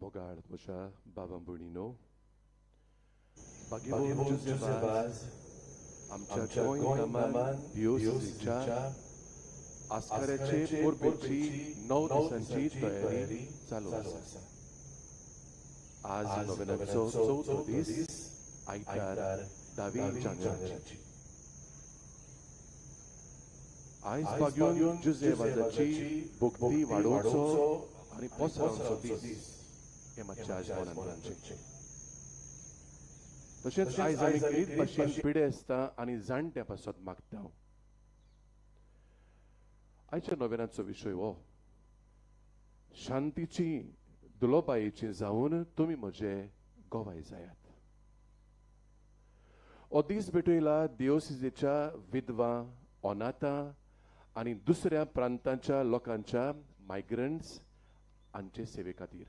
मोगाळ म्हज्या बाबा भयणीनो, भाग्यवंत जुझे वाज आमच्या गोंय दमन दियोसीच्या आस्काराचे परबेची 9 दिसांची तयारी चालू आसा. आज नोवेनाचो चवथो दीस, आयतार 10 जानेवारीची. आयज भाग्यवंत जुझे वाजाची भक्ती वाडोवचो आनी पसरावचो दीस हें मातशें आयज मनान धरचें. तशेंच आयज आमी खेरीत भाशेन पिडेस्तां आनी जाणट्यां पासत मागता. आयच्या नोवेनाचो विशय हो, शांतीची दुलोबायेची जावन तुमी म्हजे गोवाय जायात. हो दीस भेटयला दियोसिजेच्या विधवा, अनाथां आनी दुसऱ्या प्रांतांच्या लोकांच्या मायग्रंट्स हांचे सेवे खातीर.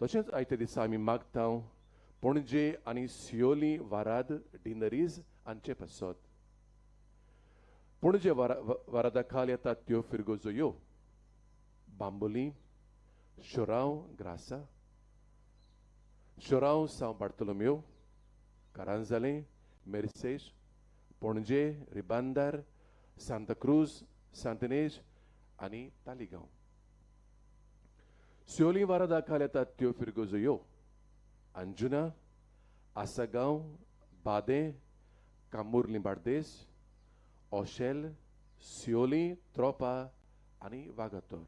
तशेंच आयच्या दिसा आमी मागता पणजे आनी सियोली वाराद डिनरीज हांचे पासत. पणजे वारादा खाल येतात त्यो फिरगोजयो, बांबोली, शोरांव ग्रासा, शोरांव सांव बार्तोलोमियो, कारांजाले, मेर्सेश, पणजे, रिबांदार, सांताक्रूज, सांतनेज आनी तालिगांव. सियोली वारादा खाल येतात त्यो फिरगोजयो, अंजुना, आसागांव, बादें, कामुर्ली बार्देस, ओशेल, सियोली, त्रोपा आनी वागातोर.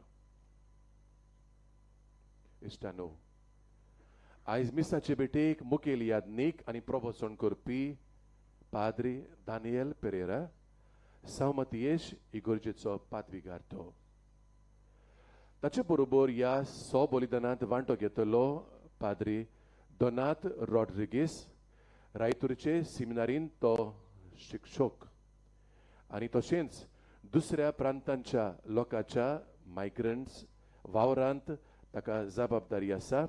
इश्टानो, आयज मिसाचे भेटेक मुखेल यादनीक आनी प्रवचन करपी पाद्री दानियल पेरेरा, सांव मातियेश इगर्जेचो पादविगार तो. ताचे बरोबर ह्या सो बलिदानांत वांटो घेतलो पाद्री दोनात रॉड्रिगीस, रायतूरचे सिमिनारीन तो शिक्षक आनी तशेंच दुसऱ्या प्रांतांच्या लोकांच्या मायग्रंट्स वावरांत ताका जबाबदारी आसा.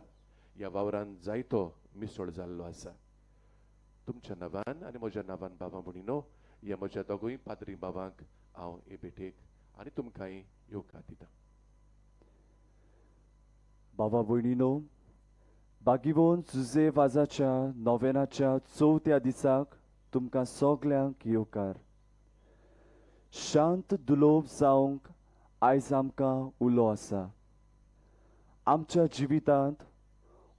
ह्या वावरांत जायतो मिसळ जाल्लो आसा. तुमच्या नांवान आनी म्हज्या नांवान बाबा भयणीनो, ह्या म्हज्या दोगूय पाद्री बाबांक हांव हे भेटेक आनी तुमकांय येवकार दिता. बाबा भयणीनो, भाग्यवंत जुझे वाजाच्या नोवेनाच्या चवथ्या दिसाक तुमकां सगल्यांक येवकार. शांत दुलोब जावंक आयज आमकां उलो आसा. आमच्या जिवितांत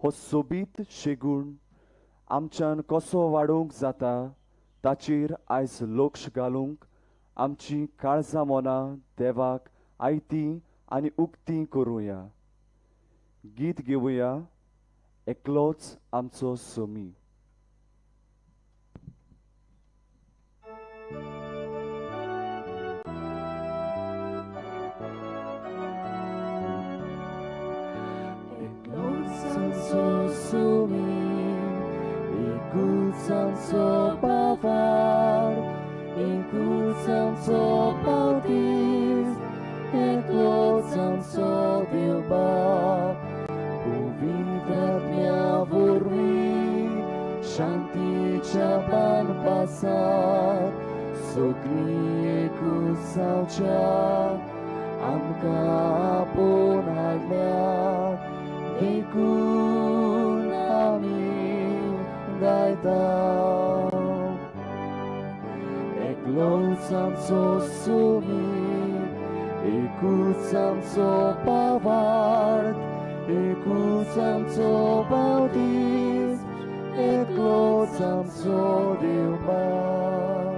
हो सोबीत शेगूण आमच्यान कसो वाडोवंक जाता ताचेर आयज लक्ष घालूंक आमची काळजां मनां देवाक आयतीं आनी उक्तीं करुया. गीत घेवया, एकलोच आमचो सोमी. एकलोच आमचो सोमी, एकूच आमचो पावार, एकूच आमचो पावतीस, एकलोच आमचो देव बाप, पवित्र आत्म्या वरवीं शांतीच्या बांदपासार सगळीं एकूच जावच्या आमकां आपोवन हाडल्या, देखून आमी गायता. एकलोच आमचो सोमी, एकूच आमचो पावार्थ, एकूच आमचो बावतीस, एकलोच आमचो देव बाप.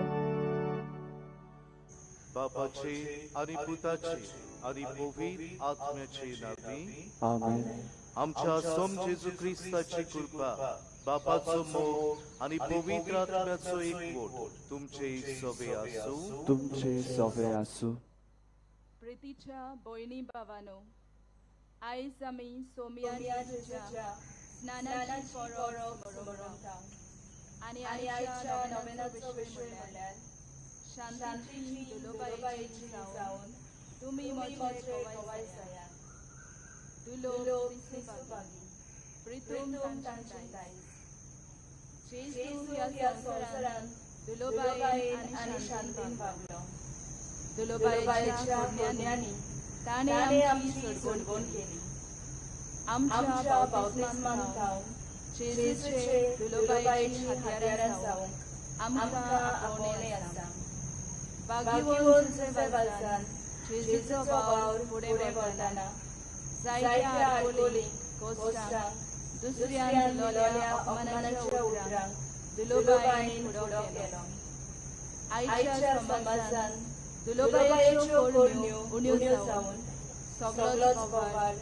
बापाचे आनी पुताचे आनी पवित्र आत्म्याचे नांवी आमेन. आमच्या सोम जेजू क्रिस्ताची कृपा, बापाचो मोग आनी पवित्र आत्म्याचो एकवट तुमचे सवे आसूं. तुमचे सवे आसूं. प्रितीच्या भयणी भावानो, आयज आमी सोमया जेजूच्या स्नानाची परब मनयता आनी आयच्या नोवेनाचो विशय म्हळ्यार शांतीची दुलोबायेची जावन तुमी म्हजे गोवाय जायात. दुलोब क्रिस्तुभागी, प्रितूम तांचें दायज. जेजू ह्या संवसारांत दुलोबायेन आनी शांतीन वागलो. दुलोबायेच्या पुण्यांनी ताणें आमची सोडवण केली. आमच्या बाप्तिस्मान जावंक जेजूचे दुलोबायेची हत्यारां जावंक आमकां आपोवणें आसा. बागीवन जुझे जेजूचो वावर फुडें व्हरतना जायत्या आडकोलींक, कोश्टांक, दुसऱ्यान दिलोल्या अपमानाच्या उतरांक दुलोबायेन फुडो केलो. आयच्या समाजान दुलोबायेच्यो करण्यो उण्यो जावन सगळोच बोवाळ,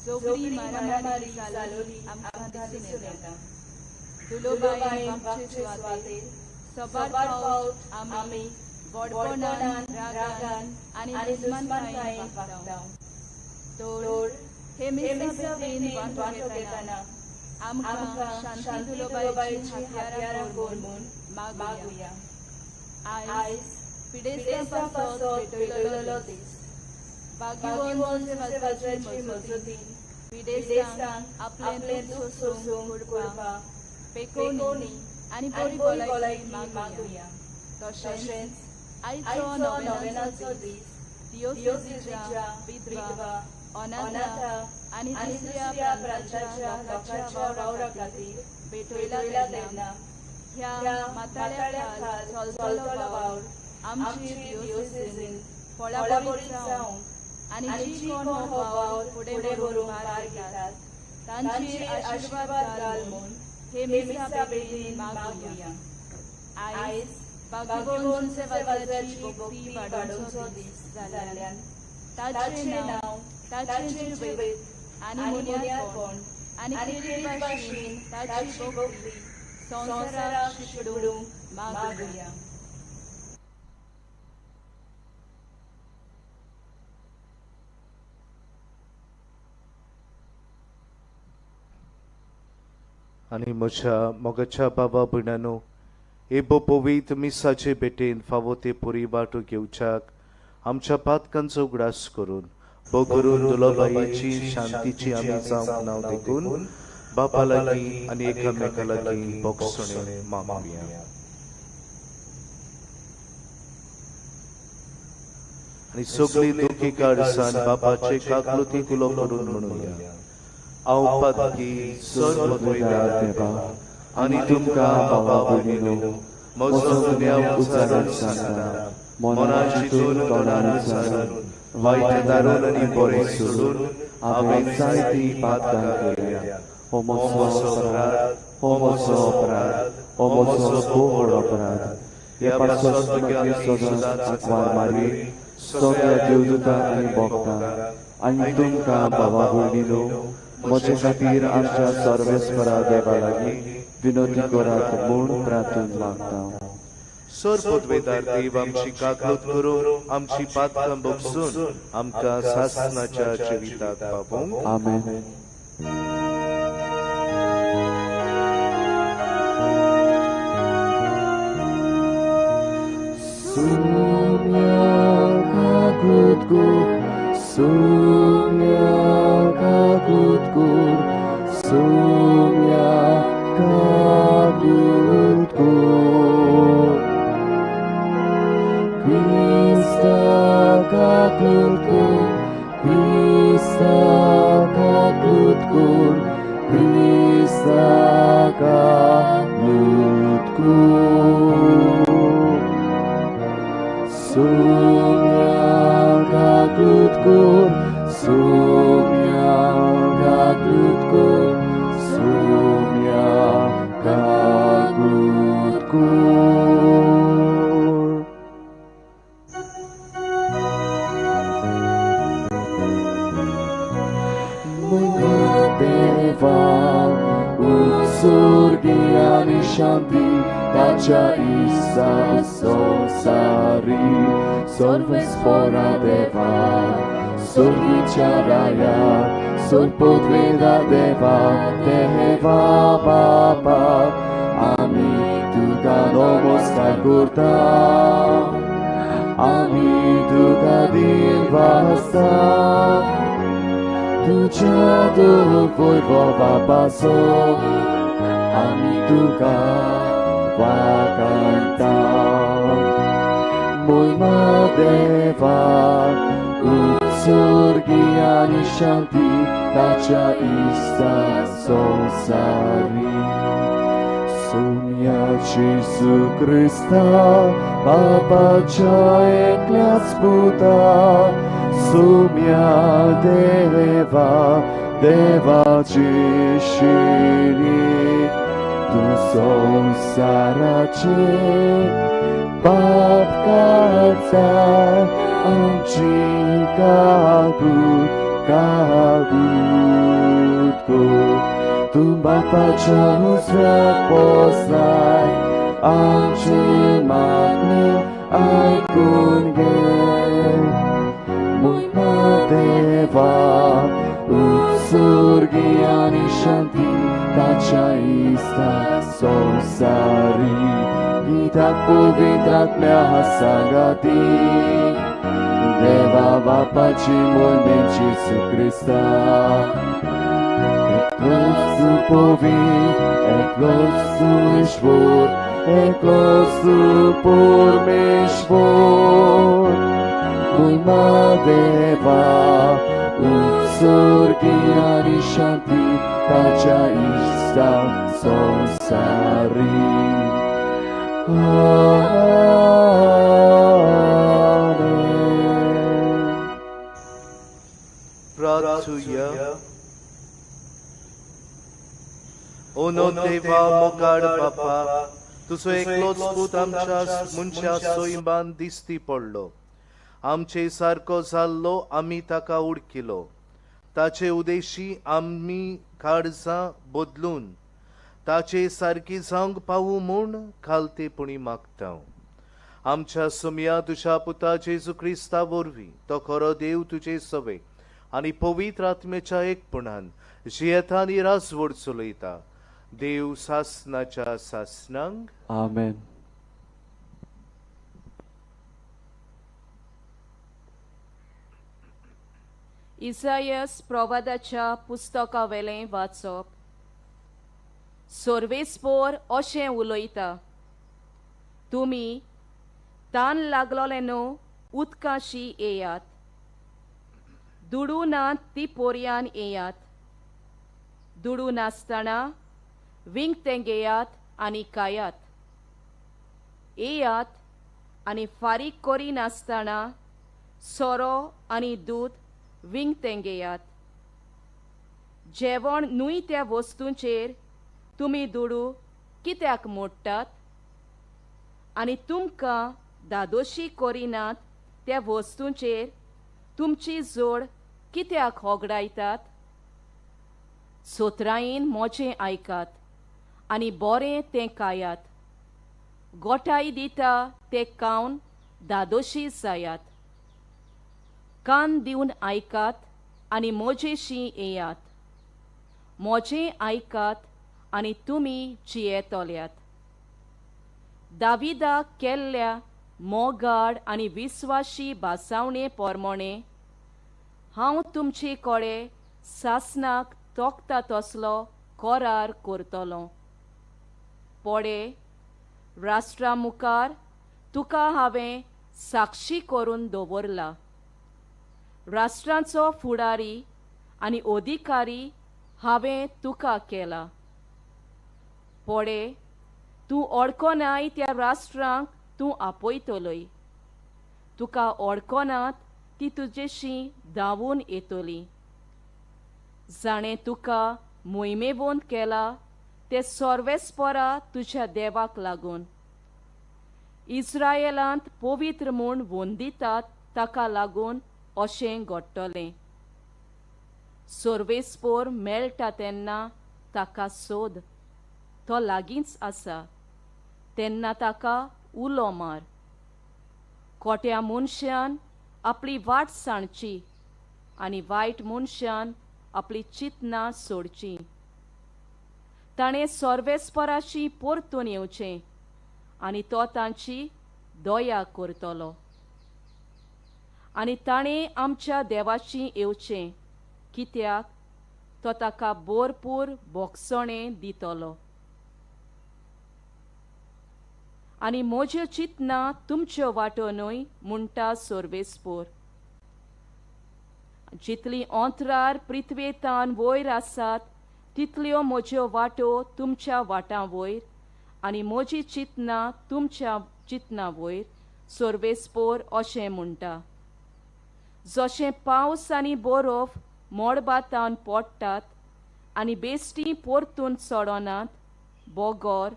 झगडीं, मारामारी जालोली आमकां दिसून येता. दुलोबायेन वागचे सुवातेर सबार फावट आमी व्हडपणान, रागान आनी दुस्मानकायेन वागता. तर हे मिसाबेन वांटो घेतना आमकां शांती दुलोबायेची हत्यारां कर म्हूण मागुया. आयज पिडेस्तां पासत पेटयलेलो दीस. बागीवन जुझे मजतीन पिडेस्तांक आपलें दूख सोसूंक कृपा, पेकोवणी आनी बरी भलायकी मागुया. तशेंच आयचो नोवेनाचो दीस दियोसेजीच्या विधवा, अनाथा आनी दुसऱ्या प्रांताच्या लोकांच्या वावरा खातीर भेटयला तेन्ना ह्या माथाळ्या खाल चलतलो वावर आमची दियोसेजीन फळाबरीत जावंक आनी जी कोण हो वावर फुडें व्हरूंक भार घेतात तांचेर आशिर्वाद घाल म्हूण हे मिसा भेटीन मागुया. आयज बागीवन जुझे भक्ती वाडोवचो दीस जाल्ल्यान ताचें नांव, ताचें जिवीत आनी मुनियादपण आनी खेरीत भाशेन ताची भक्ती संवसाराक शिंपडूंक मागुया. आनी म्हज्या मोगाच्या बाबा भयणानो, हे पवित्र मिसाचे भेटेन फावो ते पुरी वांटो घेवच्याक आमच्या पातकांचो उगडास करून भोगरून दुलोबायेची शांतीची आमी जावंक नांव देखून बापा लागीं आनी एकामेका लागीं भोगसणें मागुया. आनी सगळी दुखी काळसान बापाचे काकलुती उलो करून म्हणुया, हांव पातकी सर्वद्वैतार देवा आनी तुमकां बाबा भयणीनो म्हजो गुन्यांव उच्चारून सांगता, मनान चिंतून, तोंडान उच्चारून, वायट दारून आनी बरें सोडून हांवें जायतीं पातकां केल्या. हो म्हजो अपराध, हो म्हजो अपराध, हो म्हजो भोव व्हड अपराध. ह्या पासत म्हगे सदांच आंकवार मारी सगळ्या देवदूतां आनी भक्तांक आनी तुमकां बाबा भयणीनो म्हजे खातीर आमच्या सर्वेस्परा देवा लागीं विनोदी करात म्हूण प्रार्थना मागता. सर्वद्वेदार देव आमची काकलूत करूं, आमची पातकां बगसून आमकां सासनाच्या जिविताक पावोवंक. आमेन. Deva, utsurgi. उत्सर्गी आनी शांती ताच्या इस्ता संवसारी. सोम्या जेजू क्रिस्ता बापाच्या एकल्याच पुता, सोम्या देवा देवाची शिरी, तूं संवसाराचे पाप काडटा, आमची काकूत काकूत कर. तूं बापाच्या उजव्याक बसलाय, आमची मागणी आयकून घे. म्हयमा देवा उत्सर्गी आनी शांती ताच्या इस्ता संवसारी, गीताक पवित्र आत्म्या सांगाती, देवा बापाची मोहिमेन जेजू क्रिस्ता. एकलोच तूं पवित्र, एकलोच तूं ईश्वर, एकलोच तूं परमेश्वर. म्हयमा देवा उत्सर्गी आनी शांती ताच्या इस्ता संवसारी. प्रार्थुया. ओ नो देवा मोगाळ बापा, तुजो एकलोच पूत आमच्या मनशा सोयमान दिसती पडलो, आमचे सारको जाल्लो, आमी ताका उडकिलो. ताचे उदेशी आमी काळजां बदलून ताचे सारकी जावंक पावूं म्हूण खालतेपणी मागता. आमच्या सुमया तुज्या पुता जेजू क्रिस्ता वरवीं तो खरो देव तुजे सवे आनी पवित्र आत्म्याच्या एकपणान जियेता आनी राजवट चलयता, देव सासनाच्या सासनांक. आमेन. इसायस प्रवादाच्या पुस्तकावेलें वाचप. सर्वेस्पोर अशें उलयता, तुमी तान लागलोले न्हू उदकाशी येयात, दुडू ना ती पोरयान येयात, दुडू नासतना विंगतें घेयात आनी खायात, येयात आनी फारीक करिनासतना सोरो आनी दूद विंगतें घेयात. जेवण न्हय त्या वस्तूंचेर तुमी दुडू कित्याक मोडटात आनी तुमकां दादोशी करिनात त्या वस्तूंचेर तुमची जोड कित्याक होगडायतात? सोत्रायेन मोजें आयकात आनी बरें तें खायात, गोठाय दिता तें खावन दादोशी जायात. कान दिवन आयकात आनी मोजेशी येयात, मोजें आयकात आनी तुमी जियेतल्यात. दाविदाक केल्ल्या मोगाड आनी विस्वाशी भासावणे पोरमोणे हांव तुमचे कडे सासनाक तोखता तसलो करार करतलो. पडे राष्ट्रा मुखार तुका हांवें साक्षी करून दवरला, राष्ट्रांचो फुडारी आनी अधिकारी हांवें तुका केला. पडे तूं ओळखनाय त्या राष्ट्रांक तूं आपयतलोय, तुका ओळखनात ती तुजेशी धांवून येतली. जाणें तुका मोहिमेवंत केला ते सर्वेस्परा तुज्या देवाक लागून, इस्रायलांत पवित्र म्हूण वंदितात ताका लागून अशें घडटलें. सर्वेस्पोर मेळटा तेन्ना ताका सोद, तो लागींच आसा तेन्ना ताका उलो मार. खोट्या मनशान आपली वाट सांडची आनी वायट मनशान आपली चिंतनां सोडची. ताणें सर्वेस्पराशी परतून येवचें आनी तो तांची दया करतलो. आनी ताणें आमच्या देवाशी येवचें, कित्याक तो ताका भरपूर भोगसणें दितलो. आनी म्हज्यो चिंतनां तुमच्यो वाटो न्हय म्हणटा सर्वेस्पोर, जितली अंतरार पृथ्वेतान वयर आसात तितल्यो म्हज्यो वाटो तुमच्या वाटां वयर आनी म्हजी चिंतनां तुमच्या चिंतनां वयर सर्वेस्पोर अशें म्हणटा. जशें पावस आनी बरोफ मळबातान पडटात आनी बेश्टी परतून चडनात बोगोर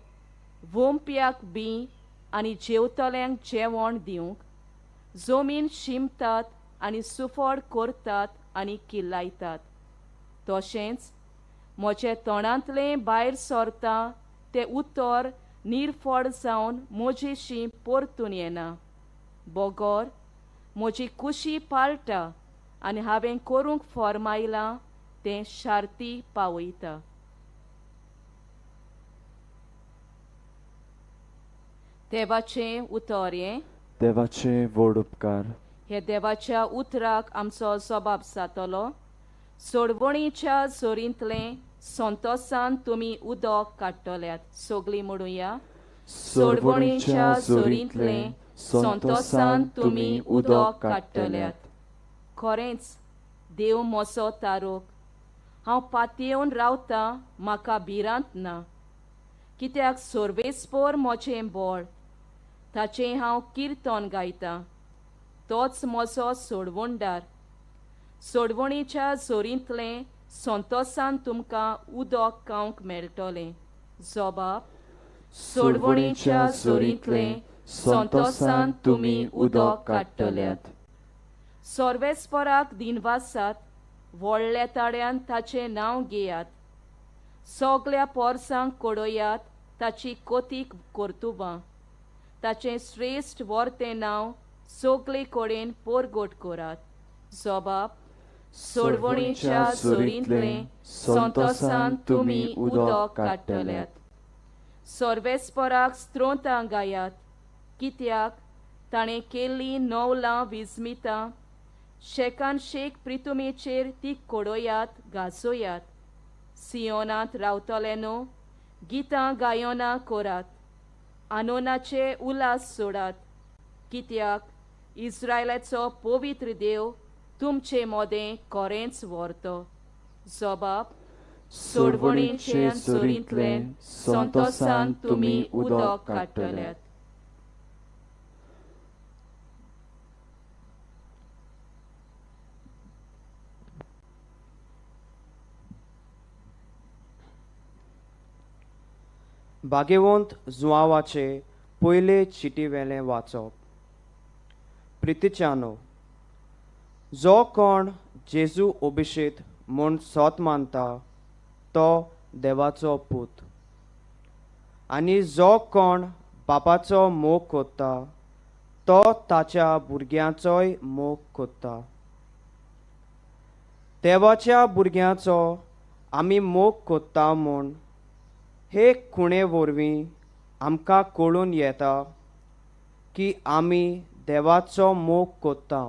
वोंपयाक बी आनी जेवतल्यांक जेवण दिवंक जमीन शिंपतात आनी सुफळ करतात आनी किल्लायतात, तशेंच म्हजे तोंडांतलें भायर सरता तें उतर निर्फळ जावन म्हजेशी परतून येना, बोगोर म्हजी कुशी पाळटा आनी हांवें करूंक फॉर्मायलां तें शार्ती पावयता. देवाचें उतर हें. देवाचे व्हड उपकार. हे देवाच्या उतराक आमचो जबाब जातलो. सोडवणीच्या जोरींतलें संतोसान तुमी उदक काडटल्यात. सगळीं म्हणुया, सोडवणीच्या जोरींतलें संतोसान तुमी उदक काडटल्यात. खरेंच देव म्हजो तारोक, हांव पातयेवन रावतां, म्हाका भिरांत ना, कित्याक सर्वेस्पोर म्हजें बळ, ताचें हांव किर्तन गायतां, तोच म्हजो सोडवणदार. सोडवणीच्या जोरींतलें संतोसान तुमकां उदक खावंक मेळटलें. जबाब, सोडवणीच्या जोरींतलें संतोसान तुमी उदक काडटल्यात. सर्वेस्पराक दिनवासात, व्हडल्या ताळ्यान ताचें नांव घेयात, सगळ्या पोरसांक कडयात ताची कोतीक कर्तुबां, ताचें श्रेश्ठ वर्तें नांव सगळे कडेन परगट करात. जबाब, सोडवणीच्या जोरींतलें संतोसान तुमी उदक काडटल्यात. सर्वेस्पराक स्त्रोतां गायात, कित्याक ताणें केल्लीं नवलां विस्मितां, शेकान शेक प्रितुमेचेर ती कडयात गाजोयात. सियोनांत रावतले न्हू गितां गायनां करात, आनोनाचे उल्हास सोडात, कित्याक इस्रायलाचो पवित्र देव तुमचे मदें खरेंच व्हरतो. जबाब, सोडवणीचे जोरींतलें संतोसान तुमी उदक काडटल्यात. भाग्यवंत जुआवाचे पयले चिटीवेलें वाचप. प्रितीच्यानो, जो कोण जेजू अभिशेत म्हूण सत मानता तो देवाचो पूत, आनी जो कोण बापाचो मोग कोत्ता तो ताच्या भुरग्यांचोय मोग कोत्ता. देवाच्या भुरग्यांचो आमी मोग कोत्ता म्हूण हे खुणे वरवीं आमकां कळून येता की आमी देवाचो मोग कोत्ता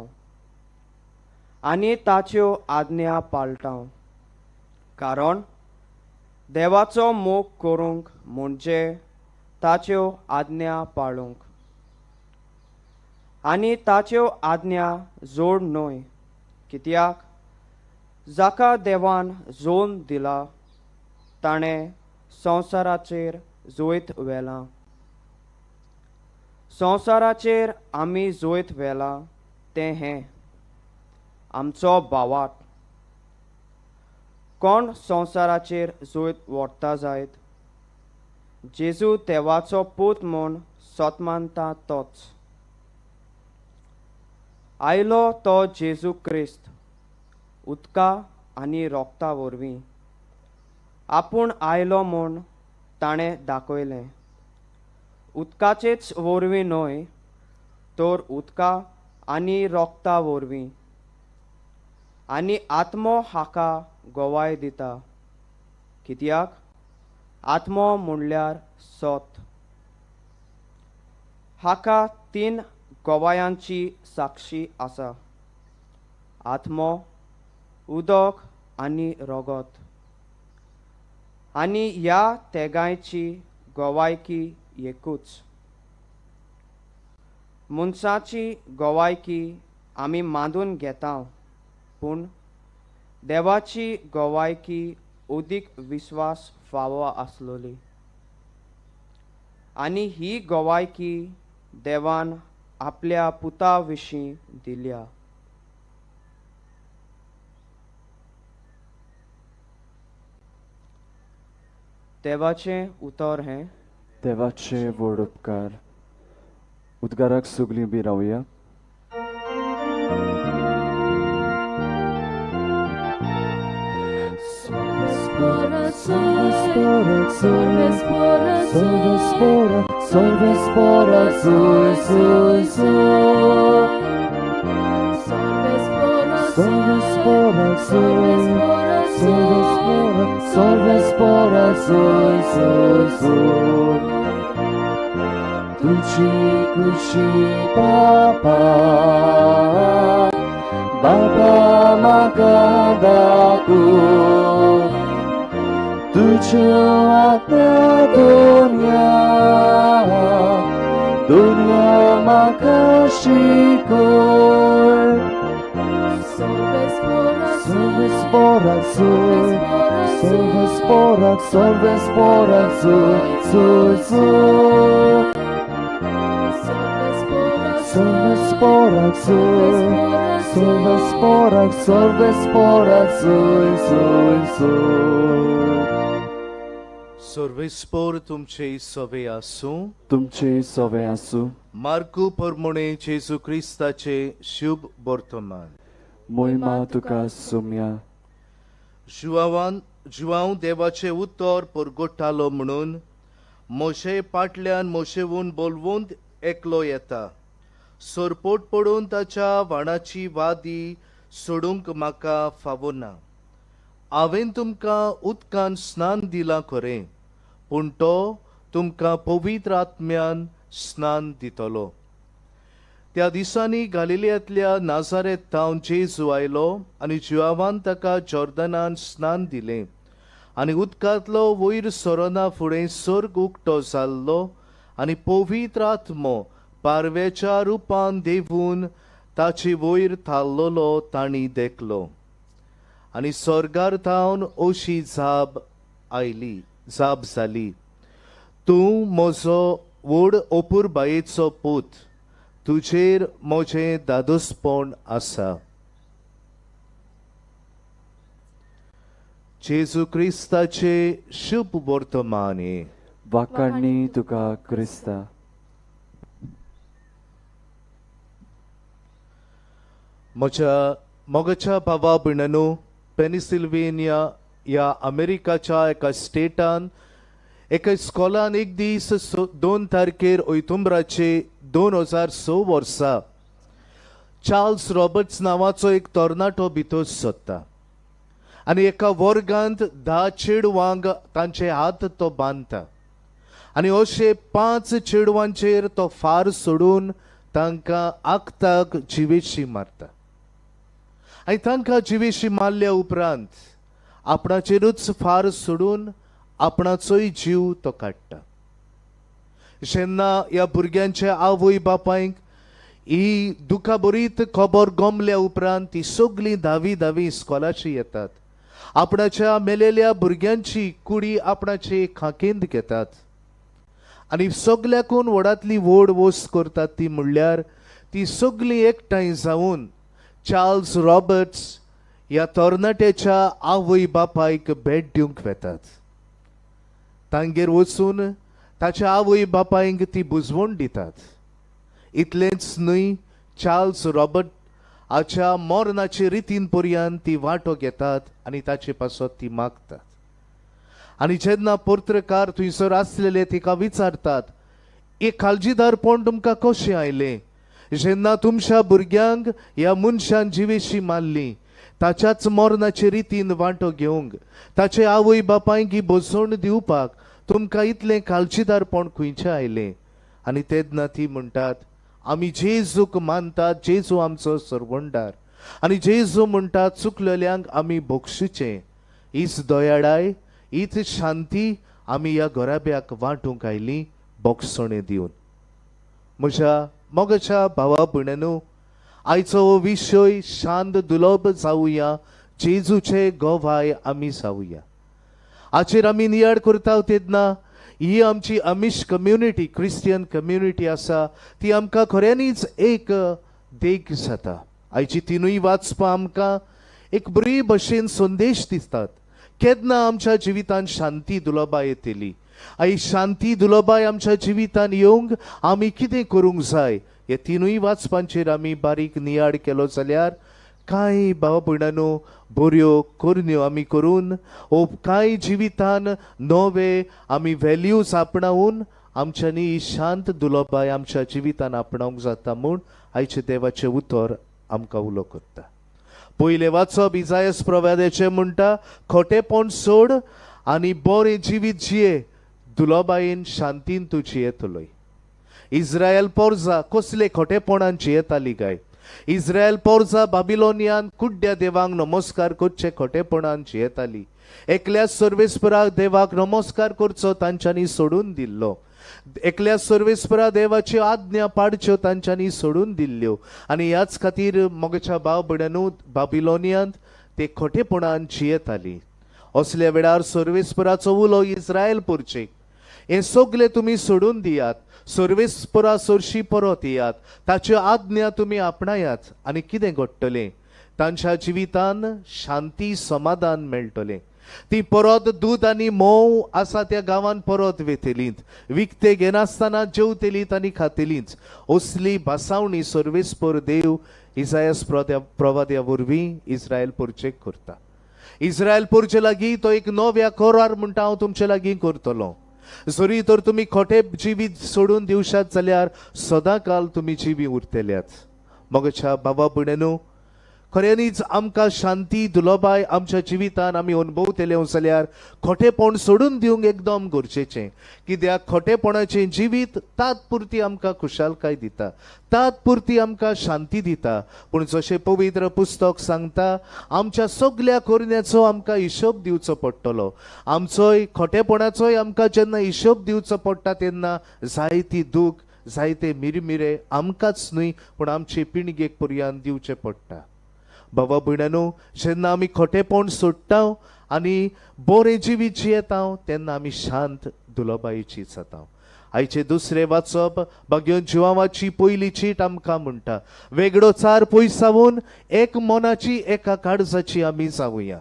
आनी ताच्यो आज्ञा पाळटा. कारण देवाचो मोग करूंक म्हणजे ताच्यो आज्ञा पाळूंक, आनी ताच्यो आज्ञा जोड न्हय, कित्याक जाका देवान जोन दिला ताणें संवसाराचेर जैत व्हेलां. संवसाराचेर आमी जैत व्हेलां तें हें आमचो भावार्थ. कोण संवसाराचेर जैत व्हरता जायत? जेजू देवाचो पूत म्हूण सत मानता तोच. आयलो तो जेजू क्रिस्त उदका आनी रोगता वरवीं आपूण आयलो म्हूण ताणें दाखयलें. उदकाचेच वरवीं न्हय तर उदका आनी रोगता वरवीं. आनी आत्मो हाका गवाय दिता, कित्याक आत्मो म्हणल्यार सत. हाका तीन गवायांची साक्षी आसा, आत्मो, उदक आनी रगत. आनी ह्या तेगांयची गवायकी एकूच. मनशाची गवायकी आमी मानून घेता, पूण देवाची गवायकी अदीक विस्वास फावो आसलोली आनी ही गवायकी देवान आपल्या पुता विशीं दिल्या. देवाचें उतर हें. देवाचे व्हड उपकार. उद्गाराक सगळीं बी रावया. तुझी खुशी बाबा, बाबा म्हाका दाखय, तुज्यो आज्ञा दुनिया, दुनिया म्हाका शिकय. सर्वेस्पोर तुमचे सवे आसूं. तुमचे सवे आसूं. मार्कू परमणे जेजू क्रिस्ताचे शुभ वर्तमान. मोहिमा तुका सुम्या. जुवांव देवाचे उतर परगोट्टालो म्हणून मोशे पाटल्यान मोशेवून बोलवून एकलो येता. सरपोट पडून ताच्या वाणाची वादी सोडूंक म्हाका फावना. हांवें तुमकां उदकान स्नान दिलां खरें, पूण तो तुमकां पवित्र आत्म्यान स्नान दितलो. त्या दिसांनी गालिलियांतल्या नाजारेत थावन जेजू आयलो आनी जुआवान ताका जॉर्दनान स्नान दिलें. आनी उदकांतलो वयर सरना फुडें सर्ग उक्तो जाल्लो आनी पवित्र आत्मो पारव्याच्या रुपान देवून ताचे वयर थारलेलो तांणी देखलो. आनी सर्गार थावन अशी जाप आयली, जाप जाली, तूं म्हजो व्हड अपुरबायेचो पूत, तुजेर म्हजें दादोसपण आसा. जेजू क्रिस्ताचे शुभ वर्तमान. वाकाणी तुका क्रिस्ता. म्हज्या मोगाच्या भावा भयणांनो, पेनिसिल्वेनिया ह्या अमेरिकाच्या एका स्टेटान एका स्कॉलान एक दीस 2 तारखेर ऑक्टोबराचे 2006 वर्सा चार्ल्स रॉबर्ट्स नांवाचो एक तरणाटो भितर सोदता आनी एका वर्गांत 10 चेडवांक तांचे हात तो बांदता आनी अशे 5 चेडवांचेर तो फार सोडून तांकां आकताक जिवेशी मारता. आनी तांकां जिवेशी मारल्या उपरांत आपणाचेरूच फार सोडून आपणाचोय जीव तो काडटा. जेन्ना ह्या भुरग्यांच्या आवय बापायक ही दुखाभरीत खबर गमल्या उपरांत ती सगळीं धावी धावी इस्कॉलाची येतात, आपणाच्या मेलेल्या भुरग्यांची कुडी आपणाचे खाकेंत घेतात आनी सगल्याकून व्हडांतली व्हड वस्त करतात ती म्हणल्यार ती सगळीं एकठांय जावन चार्ल्स रॉबर्ट्स ह्या तरणाट्याच्या आवय बापायक भेट दिवंक वेतात. तांगेर वचून ताच्या आवय बापायक ती बुजवण दितात. इतलेंच न्हय, चार्ल्स रॉबर्ट हाच्या मरणाचे रितीन पर्यंत ती वांटो घेतात आनी ताचे पासत ती मागतात. आनी जेन्ना पत्रकार थंयसर आसलेले तिका विचारतात, एक काळजीदारपण तुमकां कशें आयलें जेन्ना तुमच्या भुरग्यांक ह्या मनशान जिवेशी मारली, ताच्याच मरणाचे रितीन वांटो घेवंक, ताचे आवय बापायक ही बसवण दिवपाक तुमकां इतलें काळजीदारपण खंयचें आयलें? आनी तेन्ना ती म्हणटात, आमी जेजूक मानतात, जेजू आमचो सरवंडार आनी जेजू म्हणटात चुकलेल्यांक आमी बक्षुचें. हीच दयाळाय, हीच शांती आमी ह्या घराब्याक वांटूंक आयली बक्षणे दिवन. म्हज्या मोगाच्या भावा भयणांनो, आयचो हो विशय शांत दुर्लभ जावया जेजूचे गवाय आमी जावया. हाचेर आमी नियाळ करता तेन्ना ही आमची अमीश कम्युनिटी, क्रिस्टियन कम्युनिटी आसा ती आमकां खऱ्यांनीच एक देख जाता. आयची तिनूय वाचपां आमकां एक बरी भशेन संदेश दितात. केन्ना आमच्या जिवितांत शांती दुलोबाय येतली, आई शांती दुलोबाय आमच्या जिवितांत येवंक आमी कितें करूंक जाय, हे तिनूय वाचपांचेर आमी बारीक नियाळ केलो जाल्यार कांय भाव भयणांनो बऱ्यो करण्यो आमी करून ओ कांय जिवितान नवे आमी व्हॅल्यूज आपणावन आमच्यांनी ही शांत दुलोबाय आमच्या जिवितान आपणावंक जाता म्हूण आयचें देवाचें उतर आमकां उलो करता. पयलें वाचप इजायस प्रवाद्याचें म्हणटा, खोटेपण सोड आनी बरें जिवीत जिये, दुलोबायेन शांतीन तूं जियेतलोय. इस्रायल पोरजा कसले खोटेपणान जियेताली काय? इस्रायल पोरजा बाबिलोनियान कुड्ड्या देवांक नमस्कार करचे खोटेपणान जियेताली. एकल्या सर्वेस्परा देवाक नमस्कार करचो तांच्यांनी सोडून दिल्लो, एकल्या सर्वेस्परा देवाच्यो आज्ञा पाडच्यो तांच्यांनी सोडून दिल्ल्यो. आनी ह्याच खातीर मोगच्या भाव भयणांनो बाबिलोनियांत ते खोटेपणान जियेताली. असल्या वेळार सर्वेस्पराचो उलो इस्रायल पोरचेक, हें सगलें तुमी सोडून दियात, सर्वेस्परा सरशी परत येयात, ताच्यो आज्ञा तुमी आपणायात आनी कितें घडटलें, तांच्या जिवितान शांती समाधान मेळटलें. ती परत दूद आनी म्होंव आसा त्या गांवान परत वेतलींत, विकते घेनासतना जेवतलींत आनी खातलींच. असली भासावणी सर्वेस्पर देव इजायस प्रवाद्या वरवीं इस्रायल पोरचेक करता. इस्रायल पोरचे लागीं तो एक नव्या करार म्हणटा हांव तुमचे लागीं करतलो. जरी तर तुमी खोटे जिवीत सोडून दिवशात जाल्यार सदांकाल तुमी जिवी उरतल्यात. मगच्या बाबा भयणांनो खऱ्यांनीच आमकां शांती दुलोबाय आमच्या जिवितान आमी अनुभवतले जाल्यार खोटेपण सोडून दिवंक एकदम गरजेचें. कित्याक खोटेपणाचें जिवीत तात्पुरती आमकां खुशालकाय दिता, तात्पुरती आमकां शांती दिता. पूण जशें पवित्र पुस्तक सांगता आमच्या सगल्या करण्याचो आमकां हिशोब दिवचो पडटलो. आमचोय खोटेपणाचोय आमकां जेन्ना हिशोब दिवचो पडटा तेन्ना जायती दूख, जायते मिरमिरे आमकांच न्हय पूण आमचे पिणगेक पर्यान दिवचें पडटा. बाबा भयणांनो जेन्ना आमी खोटेपण सोडटा आनी बरें जिवीत जियेता तेन्ना आमी शांत दुलोबायेची जाता. आयचें दुसरें वाचप भाग्योन जिवाची पयली चीट आमकां म्हणटा, वेगळो चार पयसावून एक मनाची एका काळजाची आमी जावया.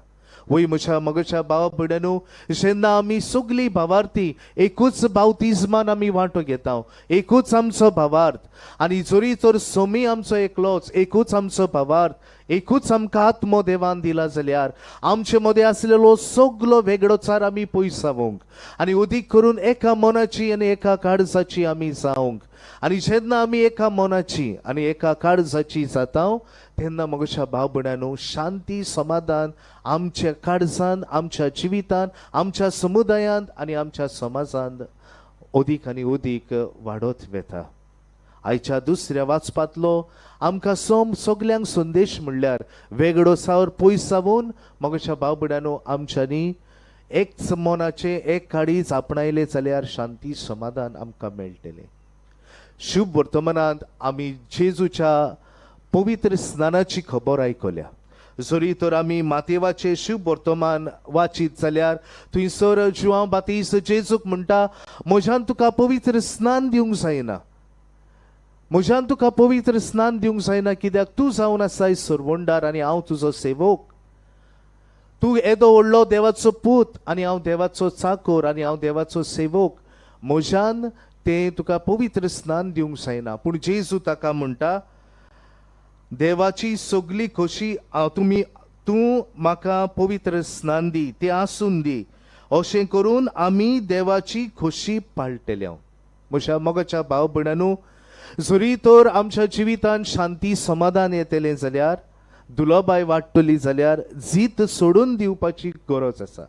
वय म्हज्या मगच्या भाव भयणांनो जेन्ना आमी सगळीं भावार्थी एकूच बावतिज्मान आमी वांटो घेता, एकूच आमचो भावार्थ, आनी जरी तर सोमी आमचो एकलोच, एकूच आमचो भावार्थ, एकूच आमकां आत्मो देवान दिला जाल्यार आमचे मदें आसलेलो सगलो वेगळोचार आमी पयसावंक आनी उदीक करून एका मनाची आनी एका काळजाची आमी जावंक. आनी जेन्ना आमी एका मनाची आनी एका काळजाची जाता तेन्ना म्हज्या भाव भयणांनो शांती समाधान आमच्या काळजान, आमच्या जिवितान, आमच्या समुदायांत आनी आमच्या समाजांत अदीक आनी अदीक वाडत वता. आयच्या दुसऱ्या वाचपांतलो आमकां सगल्यांक संदेश म्हणल्यार वेगळो सावर पयसावून म्हज्या भाव भयणांनो आमच्यांनी एक मनाचें एक काळीज आपणायलें जाल्यार शांती समाधान आमकां मेळटलें. शुभ वर्तमानांत आमी जेजूच्या पवित्र स्नानाची खबर आयकल्या. जरी तर आमी मातेवाचें शुभ वर्तमान वाचीत जाल्यार थंयसर जुआंव बातीस जेजूक म्हणटा, म्हज्यान तुका पवित्र स्नान दिवंक जायना, म्हज्यान तुका पवित्र स्नान दिवंक जायना, कित्याक तूं जावन आसाय सरवंडार आनी हांव तुजो सेवक. तूं येदो व्हडलो देवाचो पूत आनी हांव देवाचो चाकोर आनी हांव देवाचो सेवक, म्हज्यान तें तुका पवित्र स्नान दिवंक जायना. पूण जेजू ताका म्हणटा, देवाची सगली खोशी तूं म्हाका पवित्र स्नान दी, तें आसून दी, अशें करून आमी देवाची खोशी पाळटले. म्हज्या मोगाच्या भाव भयणांनो जरी तर आमच्या जिवितांत शांती समाधान येतलें जाल्यार, दुलोबाय वाडटली जाल्यार जीत सोडून दिवपाची गरज आसा.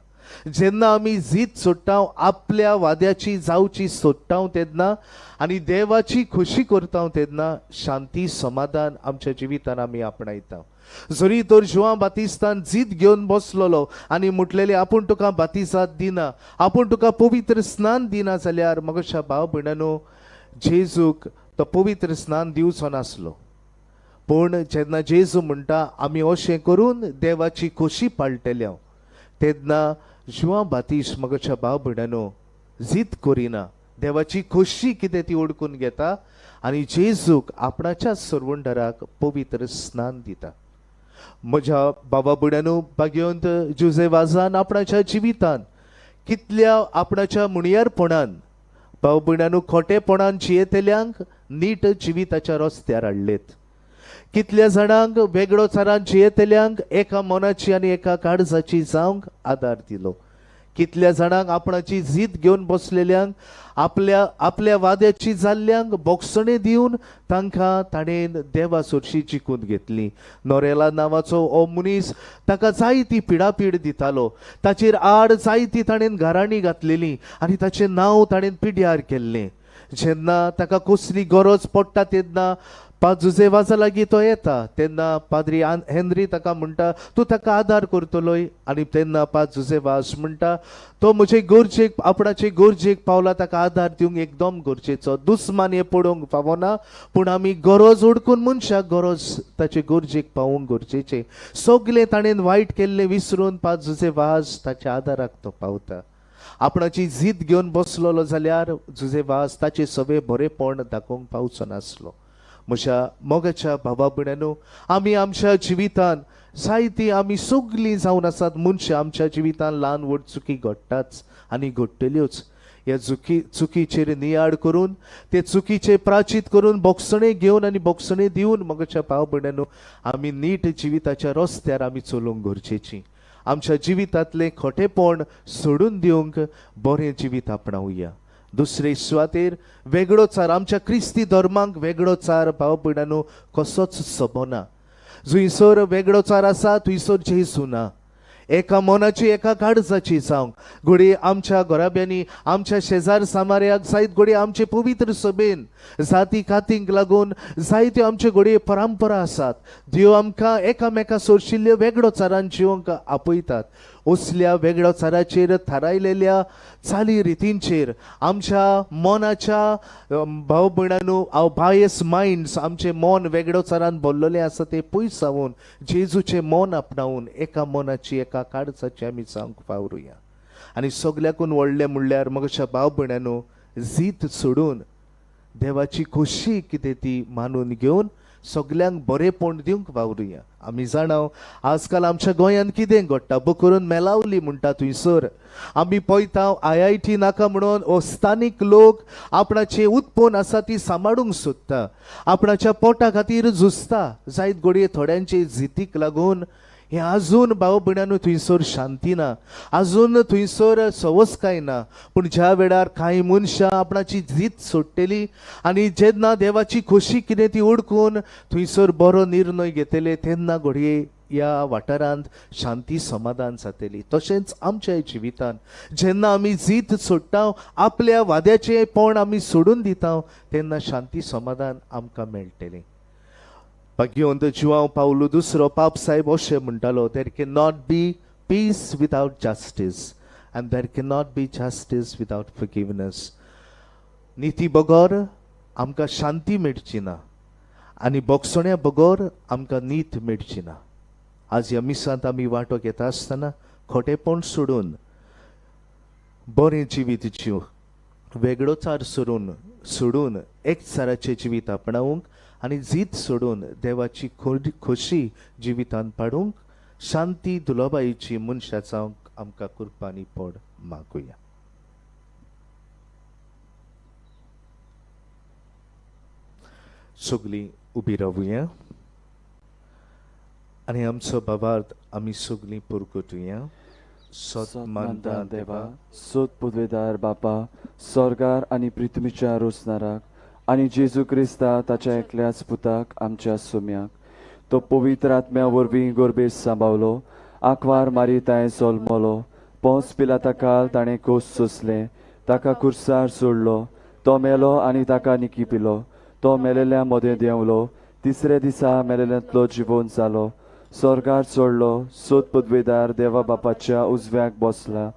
जेन्ना आमी जीत सोडटा, आपल्या वाद्याची जावची सोडटा तेन्ना आनी देवाची खोशी करता तेन्ना शांती समाधान आमच्या जिवितान आमी आपणायता. जरी तर जुआंव बातिस्तान जीत घेवन बसलेलो आनी म्हटलेलें आपूण तुका बातिसाद दिना, आपूण तुका पवित्र स्नान दिना जाल्यार म्हज्या भाव भयणांनो जेजूक तो पवित्र स्नान दिवचो नासलो. पूण जेन्ना जेजू म्हणटा आमी अशें करून देवाची खोशी पाळटले तेन्ना जुआंव बातीश मगच्या भाव भयणांनो जीत करिना, देवाची खोशी कितें ती ओडकून घेता आनी जेजूक आपणाच्या सरवंडराक पवित्र स्नान दिता. म्हज्या बाबा भयणांनो, भाग्यवंत जुझे वाजान आपणाच्या जिवितान कितल्या आपणाच्या मुणयारपणान भाव भयणांनो खोटेपणान जियेतल्यांक नीट जिविताच्या रस्त्यार हाडलेत. कितल्या जाणांक वेगळो चारान जियेतल्यांक एका मनाची आनी एका काळजाची जावंक आदार दिलो. कितल्या जाणांक आपणाची जीत घेवन बसलेल्यांक आपल्या आपल्या वाद्याची जाल्ल्यांक बोगसणे दिवन तांकां ताणें देवा सोरशी जिखून घेतली. नोरेला नांवाचो हो मनीस ताका जायती पिडापीड दितालो, ताचेर आड जायती ताणें घराणी घातलेली आनी ताचें नांव ताणें पिड्यार केल्लें. जेन्ना ताका कसली गरज पडटा तेन्ना जुझे वाजा लागीं तो येता तेन्ना पाद्री हेनरी ताका म्हणटा तूं ताका आदार करतलोय, आनी तेन्ना पाद जुझे वाज म्हणटा तो म्हजे गरजेक आपणाचे गरजेक पावला, ताका आदार दिवंक एकदम गरजेचो. दुस्मान हें पडोवंक फावना, पूण आमी गरज ओडकून मनशाक गरज ताचे गरजेक पावोवंक गरजेचें. सगलें ताणें वायट केल्लें विसरून पाद जुझे वाज ताच्या आदाराक तो पावता. आपणाची जीत घेवन बसलेलो जाल्यार जुझे वाज ताचें सगळें बरेपण दाखोवंक पावचो नासलो. म्हज्या मोगाच्या भावा भयणांनो, आमी आमच्या जिवितान जायती आमी सगळीं जावन आसात मनशां, आमच्या जिवितान ल्हान व्हड चुकी घडटाच आनी घडटल्योच. ह्या चुकीचेर नियाळ करून ते चुकीचे प्राचीत करून बोगसणे घेवन आनी बोगसणे दिवन मोगाच्या भाव भयणांनो आमी नीट जिविताच्या रस्त्यार आमी चलोवंक गरजेची. आमच्या जिवितांतलें खोटेपण सोडून दिवंक बरें जिवीत आपणावया. दुसरे सुवातेर वेगळो चार आमच्या क्रिस्ती धर्मांक वेगळो चार भाव भयणांनो कसोच सोबना. जुंयसर वेगळो चार आसा थंयसर जेजू ना. एका मनाची एका काळजाची जावंक घडये आमच्या घराब्यांनी आमच्या शेजार सामार्याक जायत, घडये आमचे पवित्र सभेन जाती कातींक लागून जायत्यो आमच्यो घडये परंपरा आसात. देव आमकां एकामेका सोरशिल्ल्यो वेगळो चारान जिवंक आपयतात. असल्या वेगळ्या चाराचेर थारायलेल्या चाली रितींचेर आमच्या मनाच्या भाव भयणांनो हांव बायस मायंड्स आमचें मन वेगळो चारान भरलेलें आसा तें पयसावन जेजूचें मन आपणावन एका मनाची एका काळजाची आमी जावंक वावरुया. आनी सगल्याकून व्हडलें म्हणल्यार म्हज्या भाव भयणांनो जीत सोडून देवाची खोशी कितें ती मानून घेवन सगल्यांक बरेपण दिवंक वावरुया. आमी जाणाव आजकाल आमच्या गोंयांत कितें घडटा, बकरून मेलावली म्हणटा थंयसर आमी पळयता IIT नाका म्हणून हो स्थानीक लोक आपणाचें उत्पन्न आसा ती सांबाळूंक सोदता, आपणाच्या पोटा खातीर झुजता. जायत घडये थोड्यांचे जितीक लागून हें आजून भाव भयणांनो थंयसर शांती ना, आजून थंयसर सवसकाय ना. पूण ज्या वेळार कांय मनशां आपणाची जीत सोडटली आनी जेन्ना देवाची खोशी कितें ती ओडकून थंयसर बरो निर्णय घेतले तेन्ना घडये ह्या वाठारांत शांती समाधान जातली. तशेंच आमच्या जिवितांत जेन्ना आमी जीत सोडटा, आपल्या वाद्याचें पण आमी सोडून दिता तेन्ना शांती समाधान आमकां मेळटलें. भाग्यवंत जुआंव पावलू दुसरो पाप साहेब अशें म्हणटालो, there can not be peace without justice and there can not be justice without forgiveness. निती बगर आमकां शांती मेळची ना आनी बोगसण्या बगर आमकां नीत मेळची ना. आज ह्या मिसांत आमी वांटो घेता आसतना खोटेपण सोडून बरें जिवीत जिव, वेगळोचार सोडून एकचाराचें जिवीत आपणावंक आनी जीत सोडून देवाची खोशी जिवितांत पाडूंक शांती दुलोबायेची मनशां जावंक आमकां कुरपानी पड मागुया. सगळीं उबी रावुया आनी आमचो भावार्थ आमी सगळीं पुरगुटुया. सत मानता देवा, सत पुदवेदार बापा, स्वर्गार आनी पृथ्वीच्या रोसनाराक आनी जेजू क्रिस्ता ताच्या एकल्याच पुताक आमच्या सोम्याक, तो पवित्र आत्म्या वरवीं गोरबेश सांबावलो, आंकवार मारी ताणें सोलमलो, पोंस पिलाता काल ताणें कोस सोंसलें, ताका कुर्सार सोडलो, तो मेलो आनी ताका निकी पिलो, तो मेलेल्या मदें देंवलो, तिसऱ्या दिसा मेलेल्यांतलो जिवोन जालो, स्वर्गार चडलो, सोद पदवेदार देवा बापाच्या उजव्याक बसला,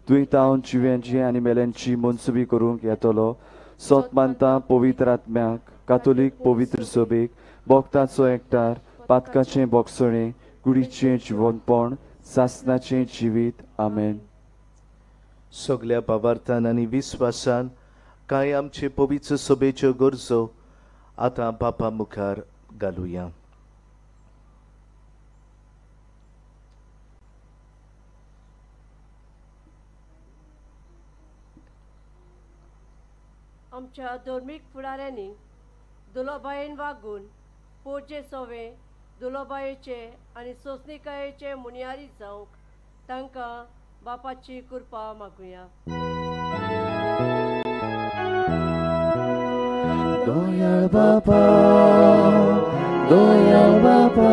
तुवें तावन जिव्यांची आनी मेल्यांची मनसुबी करूंक येतलो. सोत मानता पवित्र आत्म्याक, कातोलीक पवित्र सभेक, भक्ताचो एकठार, पातकाचें बोगसणें, कुडीचें जिवनपण, सासनाचें जिवीत. आमेन. सगल्या भावार्थान आनी विस्वासान कांय आमचे पवित्र सभेच्यो गरजो आतां बापा मुखार घालुया. आमच्या धर्मीक फुडाऱ्यांनी दुलोबायेन वागून पोरचे सोवे दुलोबायेचे आनी सोंसणिकायेचे मुनियारी जावंक तांकां बापाची कृपा मागुया. दयाळ बापा, दयाळ बापा,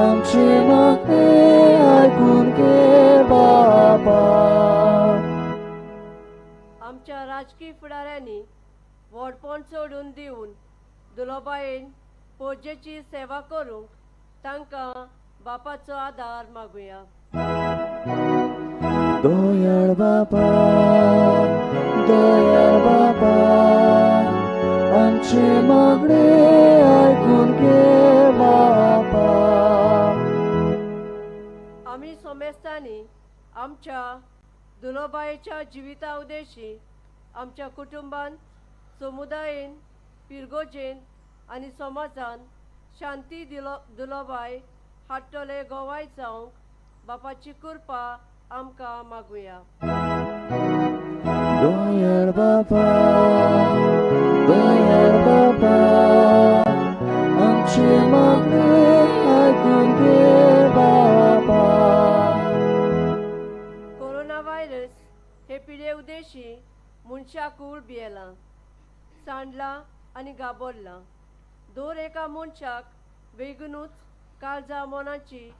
आमचे मागणें आयकून घे बापा. आमच्या राजकीय फुडाऱ्यांनी व्हडपण सोडून दिवन दुलोबायेन पोरजेची सेवा करूंक तांकां बापाचो आदार मागुया. दयाळ बापा, दयाळ बापा, आमचे मागणें आयकून घे बापा. आमी सोमेस्तांनी आमच्या दुलोबायेच्या जिविता उद्देशी आमच्या कुटुंबान, समुदायेन, पिरगोजेन आनी समाजान शांती दुलोबाय हाडटले गोवाय जावंक बापाची कृपा आमकां मागुया. दयाळ बापा, दयाळ बापा, आमचे मागणें आयकून घे बापा. कोरोना व्हायरस हे पिडे उद्देशी मनशाक कूळ भियेलां, सांडलां आनी गाबोरलां. दर एका मनशाक बेगीनूच काळजा मनाची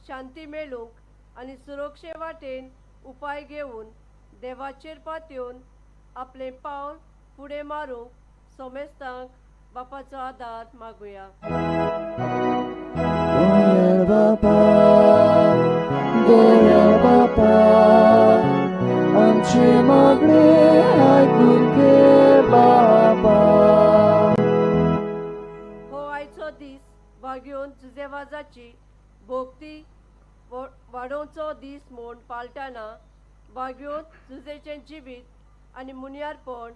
शांती मेळूंक आनी सुरक्षे वाटेन उपाय घेवन देवाचेर पातयेवन आपलें पावल फुडें मारूंक सोमेस्तांक बापाचो आदार मागुया. दयाळ बापा, दयाळ बापा, आमचे मागणें आयकून घे बापा. हो आयचो दीस वागयोवन जुजेवाजाची भोक्ती वाडोवचो दीस म्हूण पाळटना वागयोवन जुजेचें जिवीत आनी मुनियारपण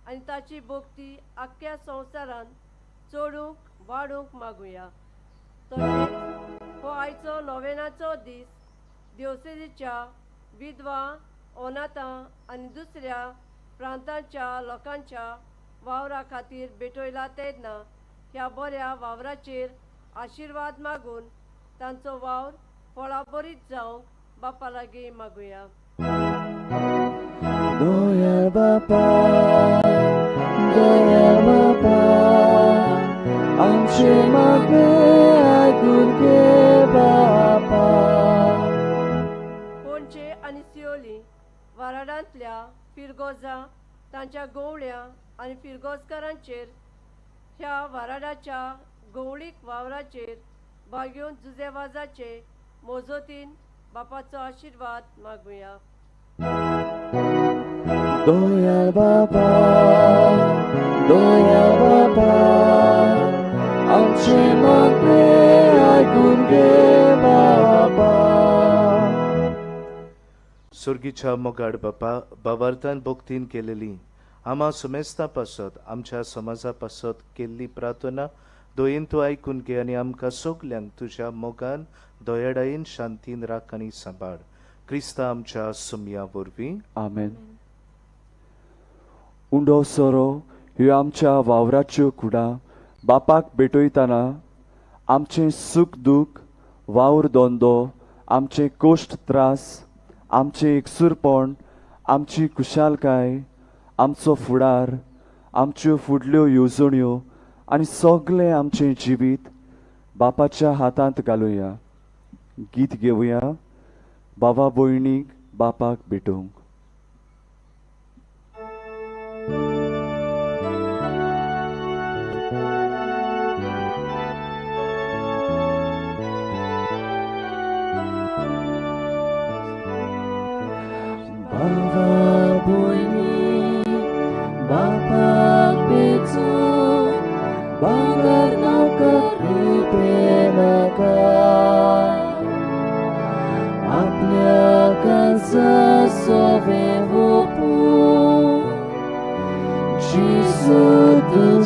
आनी ताची भोक्ती आख्ख्या संवसारांत चडूंक वाडूंक मागुया. तशेंच हो आयचो नोवेनाचो दीस देवसेजीच्या विधवा, अनाथां आनी दुसऱ्या प्रांतांच्या लोकांच्या वावरा खातीर भेटयला तेन्ना ह्या बऱ्या वावराचेर आशिर्वाद मागून तांचो वावर फळाबरीत जावंक बापा लागीं मागुया. दयाळ बापा, दयाळ बापा, आमचे मागणें आयकून घे बापा. पणजे आनी सियोली वाराडांतल्या फिरगोजा तांच्या गवळ्या आनी फिरगोजकारांचेर ह्या वाराडाच्या गवळीक वावराचेर बागयोवन जुजेवाजाचे मोजोतीन बापाचो आशिर्वाद मागुया. दयाळ बापा, दयाळ बापा, आमचे मागणें आयकून घे बापा. सुर्गीच्या मोगाड बापा, भावार्थान भक्तीन केलेली आमा सुमेस्ता पासत आमच्या समाजा पासत केल्ली प्रार्थना दयेन तूं आयकून घे आनी आमकां सगल्यांक तुज्या मोगान दयाळायेन शांतीन राख आनी सांबाळ. क्रिस्ता आमच्या सुमया वरवीं. आमेन. उंडो सोरो ह्यो आमच्या वावराच्यो कुडां बापाक भेटयतना आमचें सूख दूख, वावर धंदो, आमचे कोश्ट त्रास, आमचें एकसूरपण, आमची खुशालकाय, आमचो फुडार, आमच्यो फुडल्यो येवजण्यो आनी सगळें आमचें जिवीत बापाच्या हातांत घालुया. गीत घेवया बाबा भयणीक बापाक भेटोवंक. बाबा भयणी बापाक भेटोवंक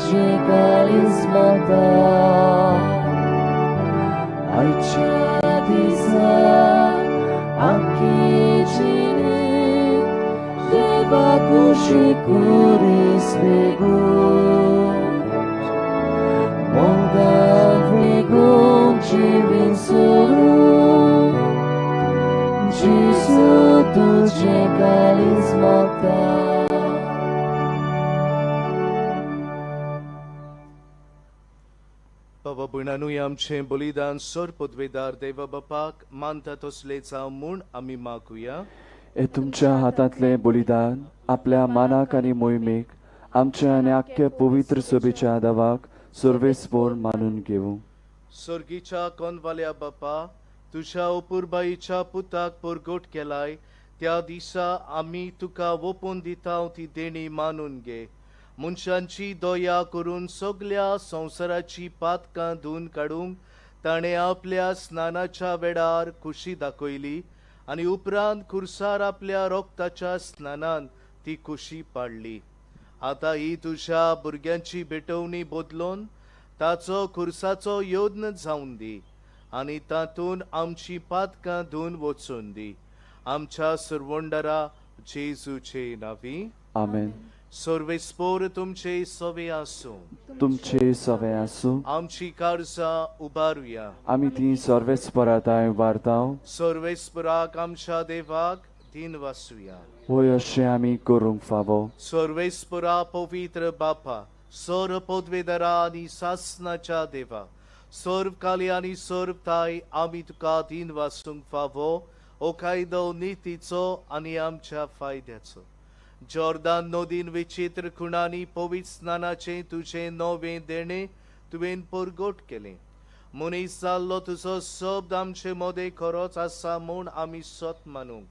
तुजें काळीज मागता. आयच्या दिसा आमची जिणें देवा कुशी कुरीस वेगून मोगान वेगून जिवीन सोडून जेजू तुजें काळीज मागता. बाबा भयणानूय आमचें बलिदान सर पदवेदार देवा बापाक मानता तसलें जावं म्हूण आमी मागुया. हे तुमच्या हातांतलें बलिदान आपल्या मानाक आनी मोहिमेक आमच्या आनी आख्ख्या पवित्र सभेच्या दावाक सर्वेस्पोर मानून घेवं. सर्गीच्या कोनवाल्या बापा, तुज्या अपुरबाईच्या पुताक परगट केलाय त्या दिसा आमी तुका ओपून दिता ती देणी मानून घे. मनशांची दया करून सगल्या संवसाराची पातकां धुवन काडूंक ताणें आपल्या स्नानाच्या वेळार खुशी दाखयली आनी उपरांत खुर्सार आपल्या रोगताच्या स्नानान ती खुशी पाडली. आतां ही तुज्या भुरग्यांची भेटवणी बदलून ताचो खुर्साचो यत्न जावन दी आनी तातूंत आमची पातकां धुवन वचून दी. आमच्या सुरवंडरा जेजूचे नांवी आमेन. सर्वेस्पोर तुमचे सवे आसूं. तुमचे सवे आसूं. आमची काळजां उबारुया. आमी ती सर्वेस्परा तांय उबारता. सर्वेस्पराक आमच्या देवाक दिन वासुया. होय अशें आमी करूंक फावो. सर्वेस्परा पवित्र बापा, सर्व पदवेदारा आनी सासनाच्या देवा, सर्व काली आनी सर्व ताय आमी तुका दिन वासूंक फावो. हो कायदो नितीचो आनी आमच्या फायद्याचो. जॉर्दान नदीन विचित्र खुणांनी पवित्र स्नानाचें तुजें नवें देणें तुवें परगट केलें. मनीस जाल्लो तुजो शब्द आमचे मदें खरोच आसा म्हूण आमी सत मानूंक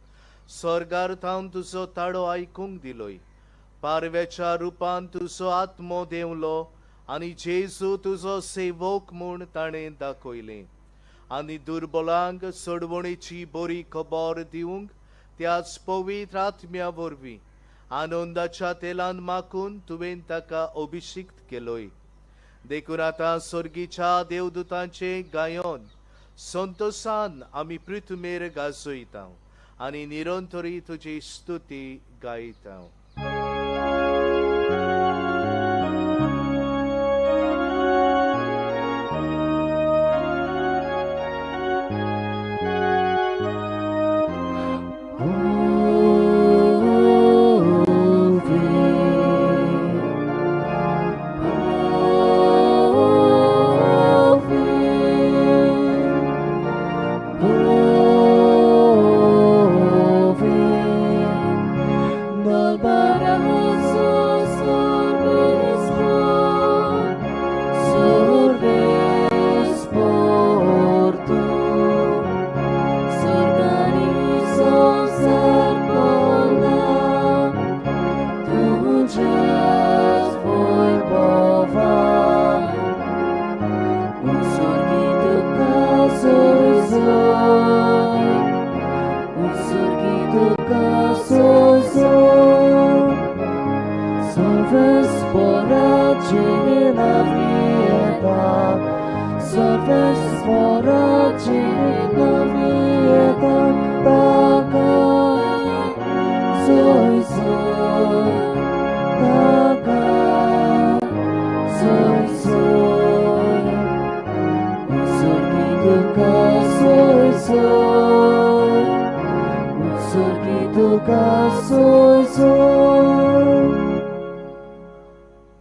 सर्गार थावन तुजो ताळो आयकूंक दिलोय. पारव्याच्या रुपान तुजो आत्मो देंवलो आनी जेजू तुजो सेवक म्हूण ताणें दाखयलें आनी दुर्बलांक सोडवणेची बरी खबर दिवंक त्याच पवित्र आत्म्या वरवीं आनंदाच्या तेलान माखून तुवें ताका अभिषिक्त केलोय. देखून आतां सर्गीच्या देवदूतांचें गायन संतोसान आमी पृथ्वीर गाजयता आनी निरंतरी तुजी स्तुती गायता.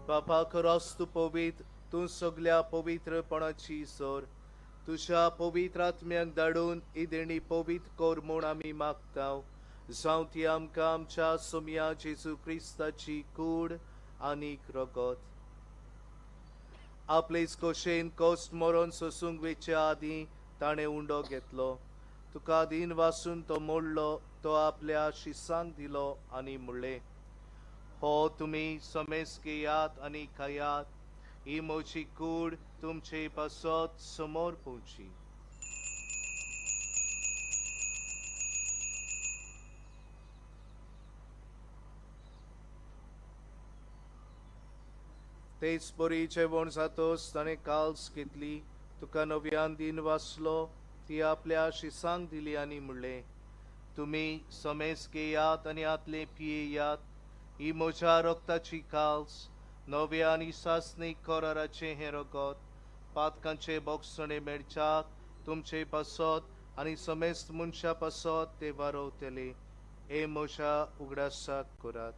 बापा खरोच तूं पवित्र, तूं सगल्या पवित्रपणाची सर. तुज्या पवित्र आत्म्याक धाडून ही देणी पवित्र कर म्हूण आमी मागता. जावं ती आमकां आमच्या सोम्या जेजू क्रिस्ताची कूड आनीक रगत. आपलेच खोशेन कश्ट मरण सोसूंक वेच्या आदीं ताणें उंडो घेतलो. तुका दीन वासून तो मोडलो, तो आपल्या शिसांक दिलो आनी म्हणलें, हो तुमी समेस घेयात आनी खायात, ही म्हजी कूड तुमचे पासत समोर पोवची. तेच परी जेवण जातोच ताणें काल्स घेतली, तुका नव्यान दिन वाचलो, ती आपल्या शिसांक दिली आनी म्हणलें, तुमी समेस घेयात आनी आतलें पियेयात, ही म्हज्या रक्ताची काल्स, नव्या आनी सासणीक कराराचें हें रगत, पातकांचे बोगसणे मेळच्याक तुमचे पासत आनी समेस्त मनशां पासत ते वारवतले. हे म्हज्या उगडासाक करात.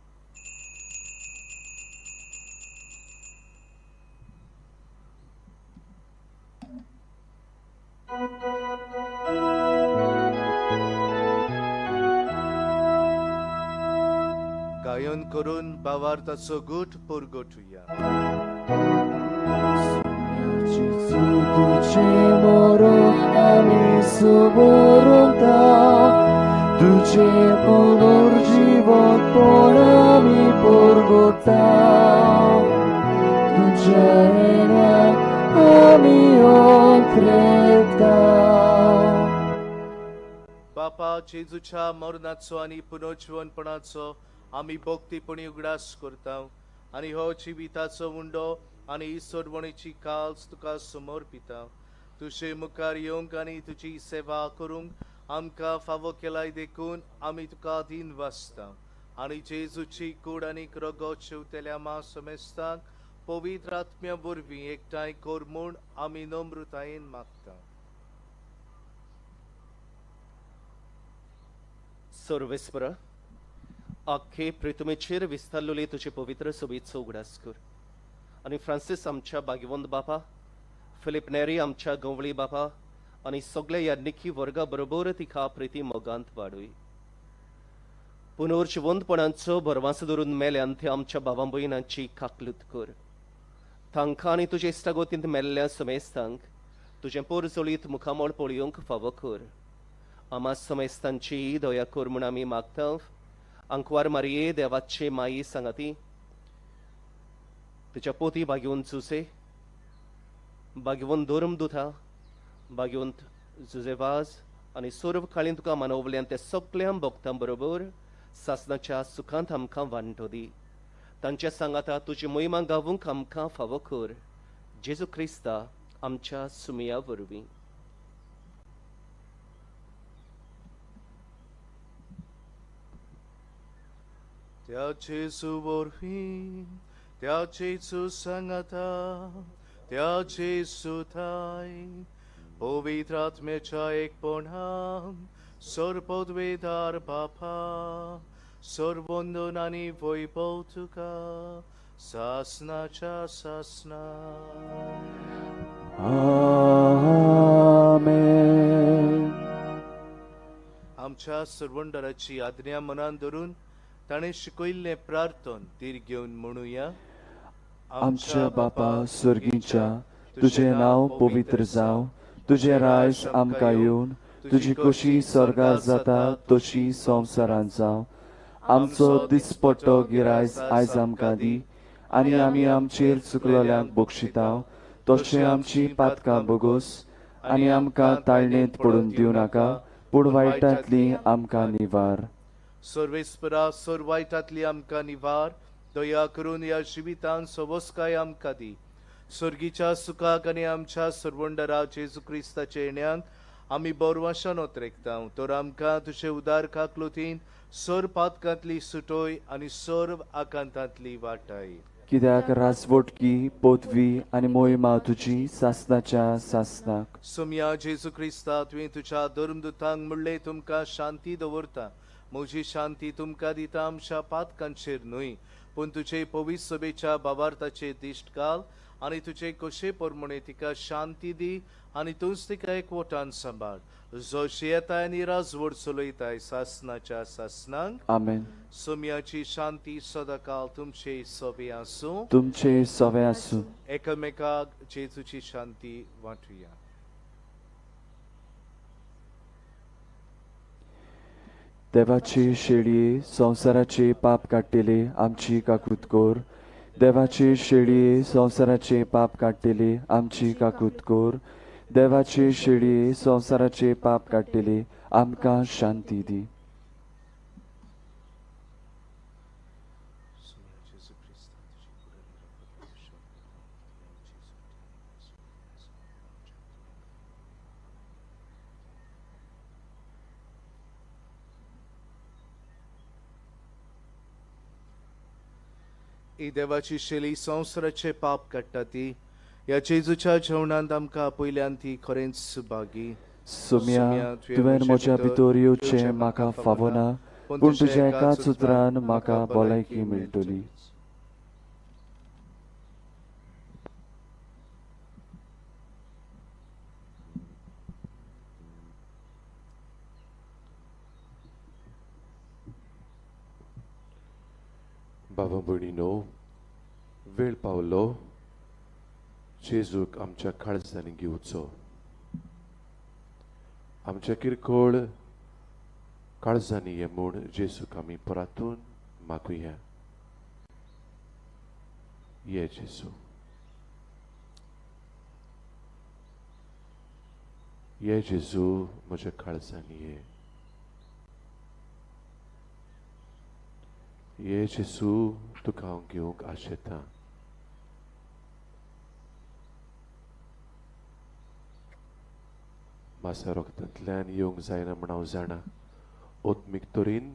गायन करून भावार्थाचो गूट पुरगोटुया. तुझे मरण आमी सुबोरता, तुझे पुनर्जीवनपण आमी परगोता, तुझ्या येण्या आमी ओंत्रेता. बापा, जेजूच्या मरणाचो आनी पुनर्जीवनपणाचो आमी भक्तीपणी उगडास करता आनी हो जिविताचो उंडो आनी इसवणीची काल्स तुका समर्पिता. तुजे मुखार येवंक आनी तुजी सेवा करूंक आमकां फावो केलाय देखून आमी तुका दीन वाचता. आनी जेजूची कूड आनी रगत शेवतेल्या मा समेस्तांक पवित्र आत्म्या वरवीं एकठांय कर म्हूण आमी नम्रतायेन मागता. सर्वेस्परा, आख्खे पृथ्वीचेर विस्तारलेली तुजे पवित्र सोबीचो उगडास कर आनी फ्रांसीस आमच्या भाग्यवंत बापा, फिलीप नेरी आमच्या गंवळी बापा आनी सगळे ह्या निकी वर्गा बरोबर तिका प्रिती मोगांत वाडूय. पुनर्जिवंतपणाचो भरवास धरून मेल्यान ते आमच्या बाबा भयणांची काकलूत कर. तांकां आनी तुजे इश्टागतींत मेल्ल्या समेस्तांक तुजें पोरजोळीत मुखामळ पळोवंक फावो कर. आमा समेस्तांची दया कर म्हूण आमी मागता. आंकवार मारिये देवाचे माई सांगाती, तुज्या पोती भाग्यवंत जुसे, भाग्यवंत धर्म दुथा, भाग्यवंत जुजेवाज आनी सर्व काळीन तुका मानवल्यान ते सगळ्या भक्तां बरोबर सासनाच्या सुखांत आमकां वांटो दी. तांच्या सांगाता तुजी मोहिमा गावूंक आमकां फावो कर. जेजू क्रिस्ता आमच्या सुमया वरवीं. त्या जेजू वरवीं, त्या जेजू सांगाता, त्या जेजू थाय, पवित्र आत्म्याच्या एकपणान सर्वपदवेदार बापा, सर्वंदन आनी वैभव तुका सासनाच्या सासना. आमेन. आमच्या सर्वंडराची आज्ञा मनान धरून ताणें शिकयल्लें प्रार्थन धीर घेवन म्हणुया. आमच्या बापा स्वर्गीच्या, तुजें नांव पवित्र जावं, तुजें राज आमकां येवन, तुजी कशी स्वर्गार जाता तशी संवसारांत जावं. आमचो दिसपट्टो गिरायज आयज आमकां दी आनी आमी आमचेर चुकलेल्यांक बक्षिता तशें आमची पातकां बोगोस आनी आमकां ताळणेंत पडून दिवं नाका, पूण वायटांतली आमकां निवार. सर्वेस्परा, सर्व वायटांतली आमकां निवार. दया करून ह्या जिवितान सवस्काय आमकां दी. स्वर्गीच्या सुखाक आनी आमच्या सर्वंडरा जेजू क्रिस्ताच्या येण्याक आमी बोरवाशान ओतरेकता. तर आमकां तुजे उदार काकलुतीन सर्व पातकांतली सुटोय आनी सर्व आकांतांतली वाटाय. कित्याक राजवटकी, पदवी आनी मोहिमा तुजी सासनाच्या सासनाक. सोमया जेजू क्रिस्ता, तुवें तुज्या धर्मदूतांक म्हणलें, तुमकां शांती दवरता, म्हजी शांती तुमकां दिता, आमच्या पातकांचेर न्हय पूण तुजे पवित्र सभेच्या भावार्थाचे दिश्ट घाल आनी तुजे कशे प्रमाणे तिका शांती दी आनी तूंच तिका एकवटान सांबाळ, जो जियेताय आनी राजवट चलयताय सासनाच्या सासनाक. आमेन. सोम्याची शांती सदाकाल तुमचे सवे आसूं. तुमचे सवे आसूं. एकामेकाक जेजूची शांती वांटुया. देवाची शेळये संवसाराचे पाप काडटेले आमची काकूत कर. देवाची शेळये संवसाराचे पाप काडटेले आमची काकूत कर. देवाची शेळये संवसाराचे पाप काडटेले आमकां शांती दी. ही देवाची शेली संवसाराचे पाप काडटा ती ह्या जेजूच्या जेवणांत आमकां आपयल्यान ती खरेंच सुभागी. सोम्या, तुवें म्हज्या भितर येवचें म्हाका फावना, पूण तुज्या एकाच उतरान म्हाका भलायकी मेळटली. बाबा भयणीनो, वेळ पावलो जेजूक आमच्या काळजांनी घेवचो. आमच्या किरकोळ काळजांनी ये म्हूण जेजूक आमी परतून मागुया. ये जेजू, ये जेजू, म्हज्या काळजांनी ये. ये जेजू, तुका हांव घेवंक आशेतां. मासा रोगतांतल्यान येवंक जायना म्हूण हांव जाणा. ओत्मीक तरेन,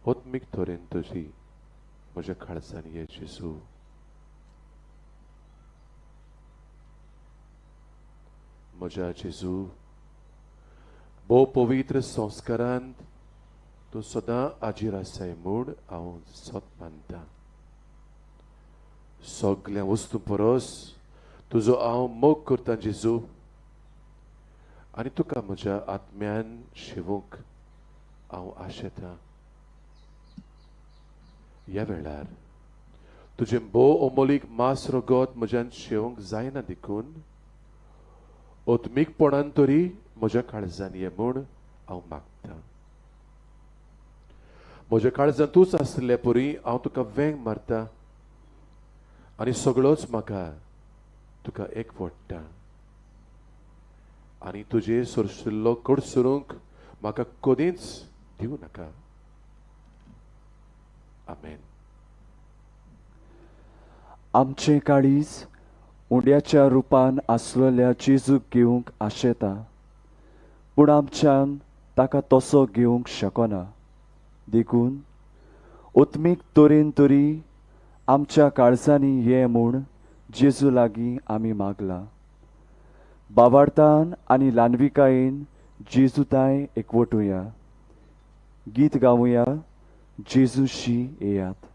ओत्मीक तरेन तुजी म्हज्या काळजान ये जेजू. म्हज्या जेजू, भोव पवित्र संस्कारांत तूं सदां आजीर आसाय म्हूण हांव सत मानता. सगल्या वस्तू परस तुजो हांव मोग करता जेजू, आनी तुका म्हज्या आत्म्यान शिवूंक हांव आशेतां. ह्या वेळार तुजें भोव अमोलीक मांस रगत म्हज्यान शेवंक जायना देखून आत्मीकपणान तरी म्हज्या काळजान ये म्हूण हांव मागतां. म्हज्या काळजान तूंच आसले परी हांव तुका वेंग मारता आनी सगळोच म्हाका तुका एकवटता आनी तुजे सरशिल्लो कडसरूंक म्हाका कदींच दिवं नाका. आमेन. आमचें काळीज उंड्याच्या रुपान आसलेल्या जेजूक घेवंक आशेता, पूण आमच्यान ताका तसो घेवंक शकना. देखून उत्मीक तरेन तरी आमच्या काळजांनी ये म्हूण जेजू लागीं आमी मागलां. बाबार्थान आनी ल्हानविकायेन जेजूताय एकवटुया. गीत गावया, जेजूशी येयात.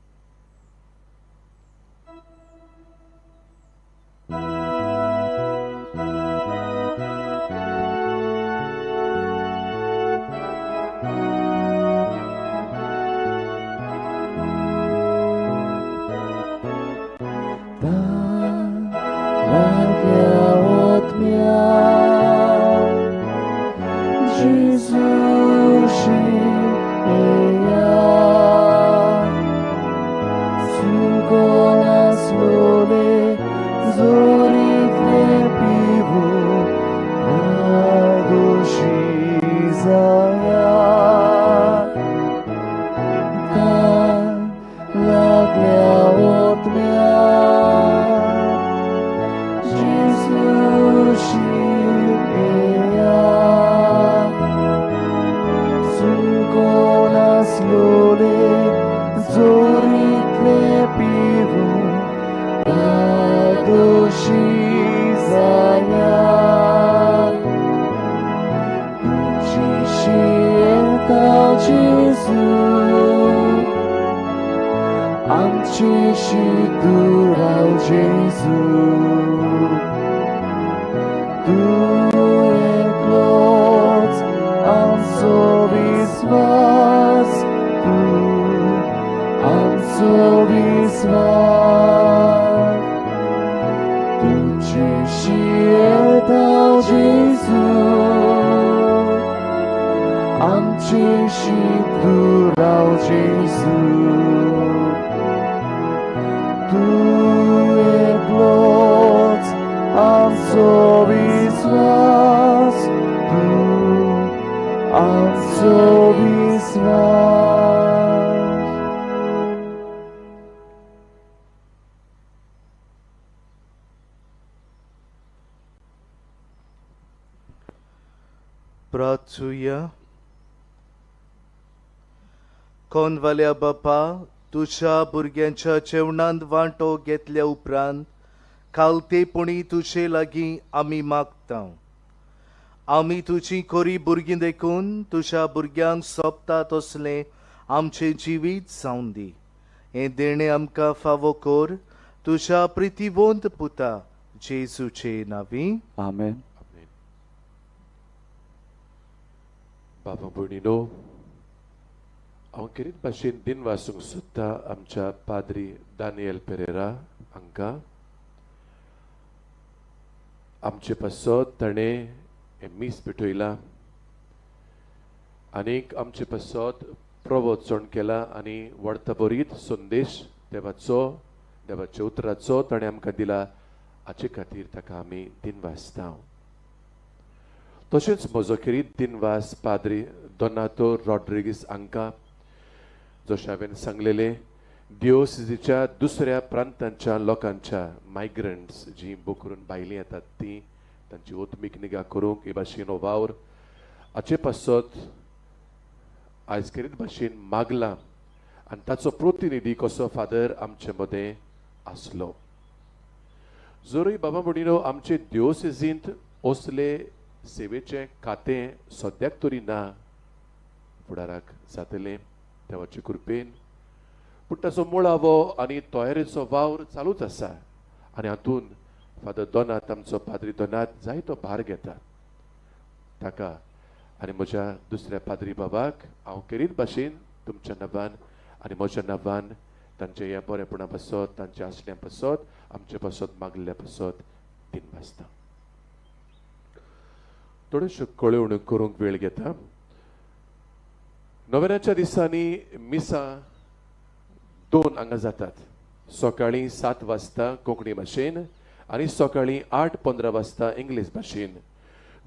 प्रार्थुया. कोनवाल्या बापा, तुज्या भुरग्यांच्या जेवणांत वांटो घेतल्या उपरांत खालतेपणी तुजे लागीं आमी मागता. आमी तुजी खरी भुरगीं देखून तुज्या भुरग्यांक सोबता तसलें आमचें जिवीत जावन दी. हें देणें आमकां फावो कर तुज्या प्रितीवंत पुता जेजूचे नांवी. आमेन. बाबा भयणीनो, हांव खेरीत भाशेन दिन वासूंक सोदता आमच्या पाद्री दानियल पेरेरा हांकां. आमचे पासत ताणें हें मीस पेटयलां आनीक आमचे पासत प्रवचन केलां आनी वर्तभरीत संदेश देवाचो, देवाच्या उतराचो ताणें आमकां दिला. हाचे खातीर ताका आमी दिनवासता. तशेंच म्हजो खेरीत दिनवास पाद्री दोनातो रॉड्रिगीस हांकां, जशें हांवें सांगलेलें दिओसिजीच्या दुसऱ्या प्रांतांच्या लोकांच्या मायग्रंट्स जीं बोकरून भायलीं येतात तीं तांची ओतमीक निगा करूंक हे भाशेन हो वावर हाचे पासत आयज खेरीत भाशेन मागलां आनी ताचो प्रतिनिधी कसो फादर आमचे मदें आसलो. जरूय बाबा म्हणिनो आमचे दिओसिजींत असले सेवेचें खातें सद्याक तरी ना, फुडाराक जातलें देवाचे कृपेन, पूण ताचो मुळावो आनी तयारेचो वावर चालूच आसा आनी हातूंत फादर दोनात, आमचो पाद्री दोनात जायतो भार घेता. ताका आनी म्हज्या दुसऱ्या पाद्री बाबाक हांव खेरीत भाशेन तुमच्या नांवान आनी म्हज्या नांवान तांच्या ह्या बरेपणा पासत, तांच्या आसण्या पासत, आमचे पासत मागल्या पासत दिनवासता. थोड्योश्यो कळोवण्यो करूंक वेळ घेता. नोव्हेंब्राच्या दिसांनी मिसां 2 हांगा जातात. सकाळीं 7 वाजता कोंकणी भाशेन आनी सकाळीं 8:15 वाजता इंग्लीश भाशेन.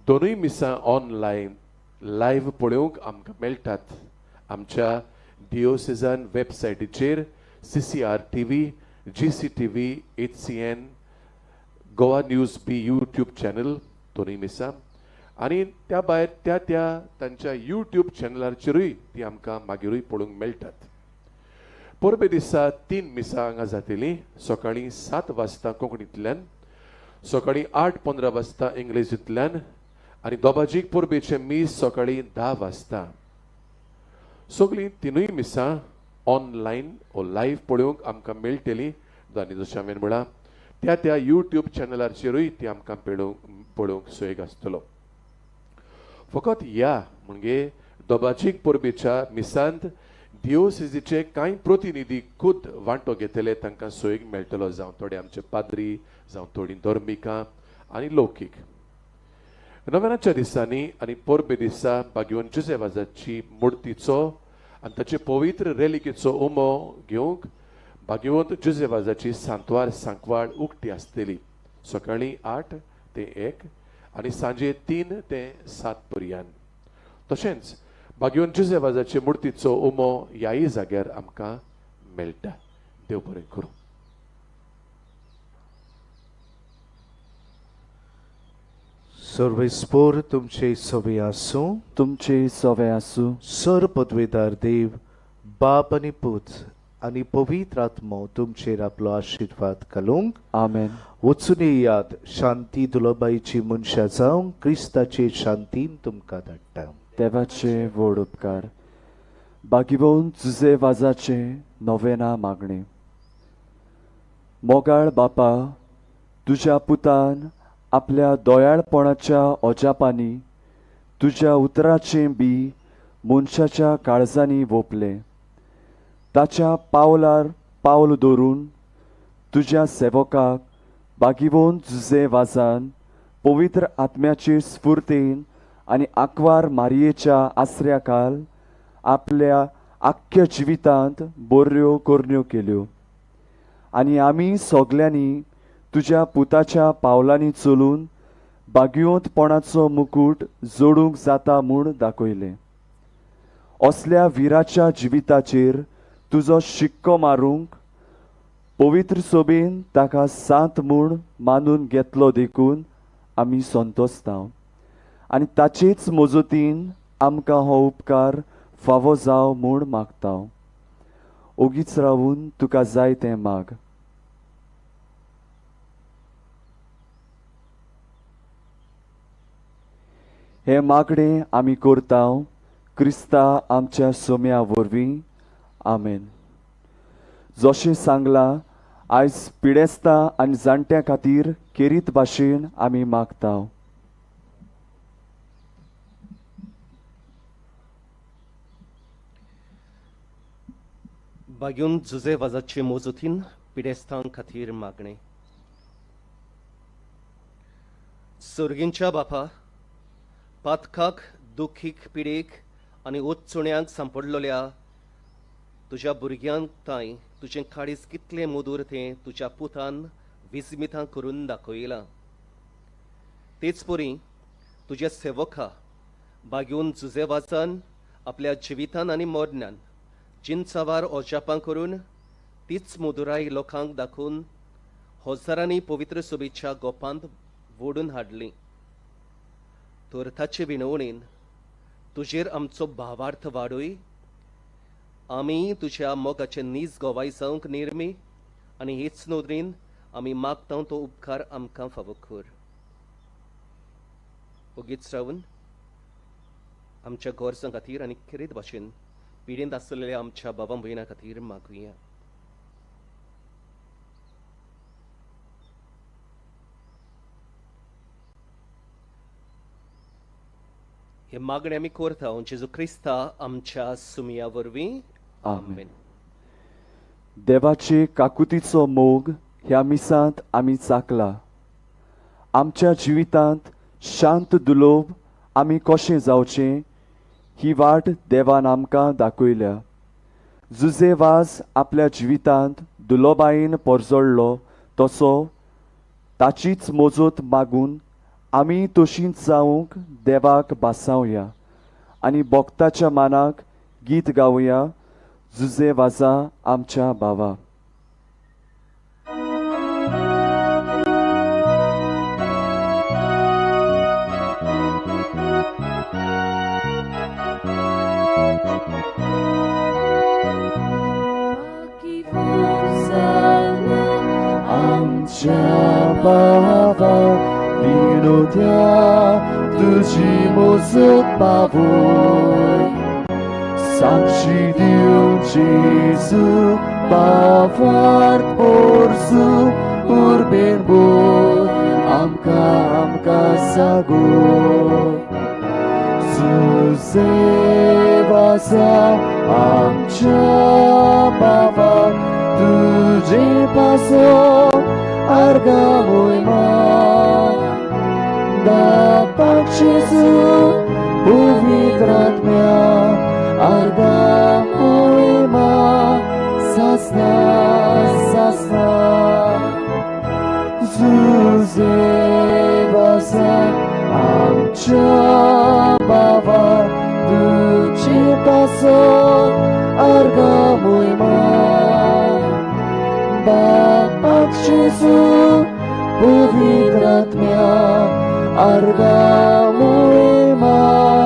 दोनूय मिसां ऑनलायन लायव्ह पळोवंक आमकां मेळटात आमच्या डिओसेजन वेबसायटीचेर CCR TV, GCTV, HCN, Goa news B YouTube channel दोनूय मिसां आनी त्या भायर त्या त्या तांच्या यूट्यूब चॅनलाचेरूय ती आमकां मागीरूय पळोवंक मेळटात. परबे दिसा 3 मिसां हांगा जातलीं. सकाळीं 7 वाजता कोंकणींतल्यान, सकाळीं 8:15 वाजता इंग्लिशींतल्यान आनी दोबाजीक परबेचें मीस सकाळीं 10 वाजता. सगळीं तिनूय मिसां ऑनलायन ओ लायव्ह पळोवंक आमकां मेळटलीं. आनी जशें हांवें म्हळां त्या त्या यूट्यूब चॅनलाचेरूय ती आमकां पळोवंक सोयीक आसतलो. फकत ह्या म्हणजे दोबाजीक परबेच्या मिसांत दिओसिजीचे कांय प्रतिनिधी खुद वांटो घेतले, तांकां सोयीक मेळटलो, जावं थोडे आमचे पाद्री, जावं थोडीं धर्मिकां आनी लौकीक. नोव्हेंब्राच्या दिसांनी आनी परबे दिसा बागेवन जुझेवाजाची मुर्तीचो आनी ताचे पवित्र रेलिकेचो उमो घेवंक बागेवंत जुझेवाजाची सांतवार सांकवाळ उक्ती आसतली. सकाळीं 8 ते 1 आनी सांजे 3 ते 7 पर्यंत. तशेंच बागेवन जुझेवाजाचे मुर्तीचो उमो ह्याय जाग्यार आमकां मेळटा. देव बरें करूं. सर्वेस्पोर तुमचे सवे आसूं, तुमचे सवे आसूं. सर पदवेदार देव बाप आनी पूत आनी पवित्र आत्मो तुमचेर आपलो आशिर्वाद घालूंक. आमेन. वचून येयात शांती दुलबाईची मनशां जावंक क्रिस्ताचे शांतीन तुमकां धाडटा. देवाचे व्हड उपकार. बागीबोन जुझे वाजाचे नोवेना मागणें. मोगाळ बापा, तुज्या पुतान आपल्या दोयाळपणाच्या अजापांनी तुज्या उतराचें बी मनशाच्या काळजांनी वोपलें. ताच्या पावलार पावल दवरून तुज्या सेवकाक बागीबोन जुझे वाजान पवित्र आत्म्याचे स्फुर्तेन आनी आंकवार मारयेच्या आसऱ्या खाल आपल्या आख्ख्या जिवितांत बऱ्यो करण्यो केल्यो आनी आमी सगल्यांनी तुज्या पुताच्या पावलांनी चलून बागिवंतपणाचो मुकूट जोडूंक जाता म्हूण दाखयलें. असल्या विराच्या जिविताचेर तुजो शिक्को मारूंक पवित्र सोबेन ताका सांत म्हूण मानून घेतलो देखून आमी संतोसता आनी ताचेच मजतीन आमकां हो उपकार फावो जावं म्हूण मागता. ओगीच रावून तुका जाय तें माग. हें मागणें आमी करता क्रिस्ता आमच्या सोम्या वरवीं. आमेन. जशें सांगलां आयज पिडेस्तां आनी जाणट्यां खातीर केरीत भाशेन आमी मागता. बागेवन जुजे वाजाचे मोजूतीन पिडेस्तां खातीर मागणें. सर्गींच्या बापा, पातकाक, दुखीक, पिडेक आनी उत्सुण्यांक सांपडलेल्या तुज्या भुरग्यांक तांय तुजें काळीज कितलें मधूर तें तुज्या पुतान विस्मितां करून दाखयलां. तेच परी तुज्या सेवका बागेवन जुजे वाजान आपल्या जिवितान आनी मरणान जिनसावार अजापां करून तीच मधुराय लोकांक दाखोवन हजारांनी पवित्र सोबेच्या गोपांत वोडून हाडली. तर ताचे विनवणेन तुजेर आमचो भावार्थ वाडय, आमी तुज्या मोगाचे नीज गोवाय जावंक निर्मी आनी हेच नदरेन आमी मागता तो उपकार आमकां फावो कर. ओगीच रावन आमच्या गरजां खातीर आनी खेरीत भाशेन पिडेंत आसलेल्या आमच्या बाबा भयणा खातीर मागुया. हे मागणें आमी करता जेजू क्रिस्ता आमच्या सुमया वरवीं. आमेन. देवाचे काकुतीचो मोग ह्या मिसांत आमी चाकला. आमच्या जिवितांत शांत दुलोब आमी कशें जावचें ही वाट देवान आमकां दाखयल्या. जुजे वाज आपल्या जिवितांत दुलोबायेन परजळ्ळो तसो ताचीच मोजत मागून आमी तशींच जावंक देवाक भासावया आनी भक्ताच्या मानाक गीत गावया. जुजे वाजा आमच्या भावा. आमच्या बाबा विनोद्या तुजी मोजत पावय, साक्षी दिवन जेजू बावार्थ पोरसू उर्बेन बोल आमकां आमकां सागोय. जुजे वाजा आमच्या बाबा तुजे पासो आर्गां मोयमा, बापाक जेजू पवित्र आत्म्या आर्गां मोयमा सासना सासना. जुजे वाजा आमच्या बाबा तुजे पासो आर्गां मोयमा, बापाक जेजू पवित्र आत्म्या आर्गां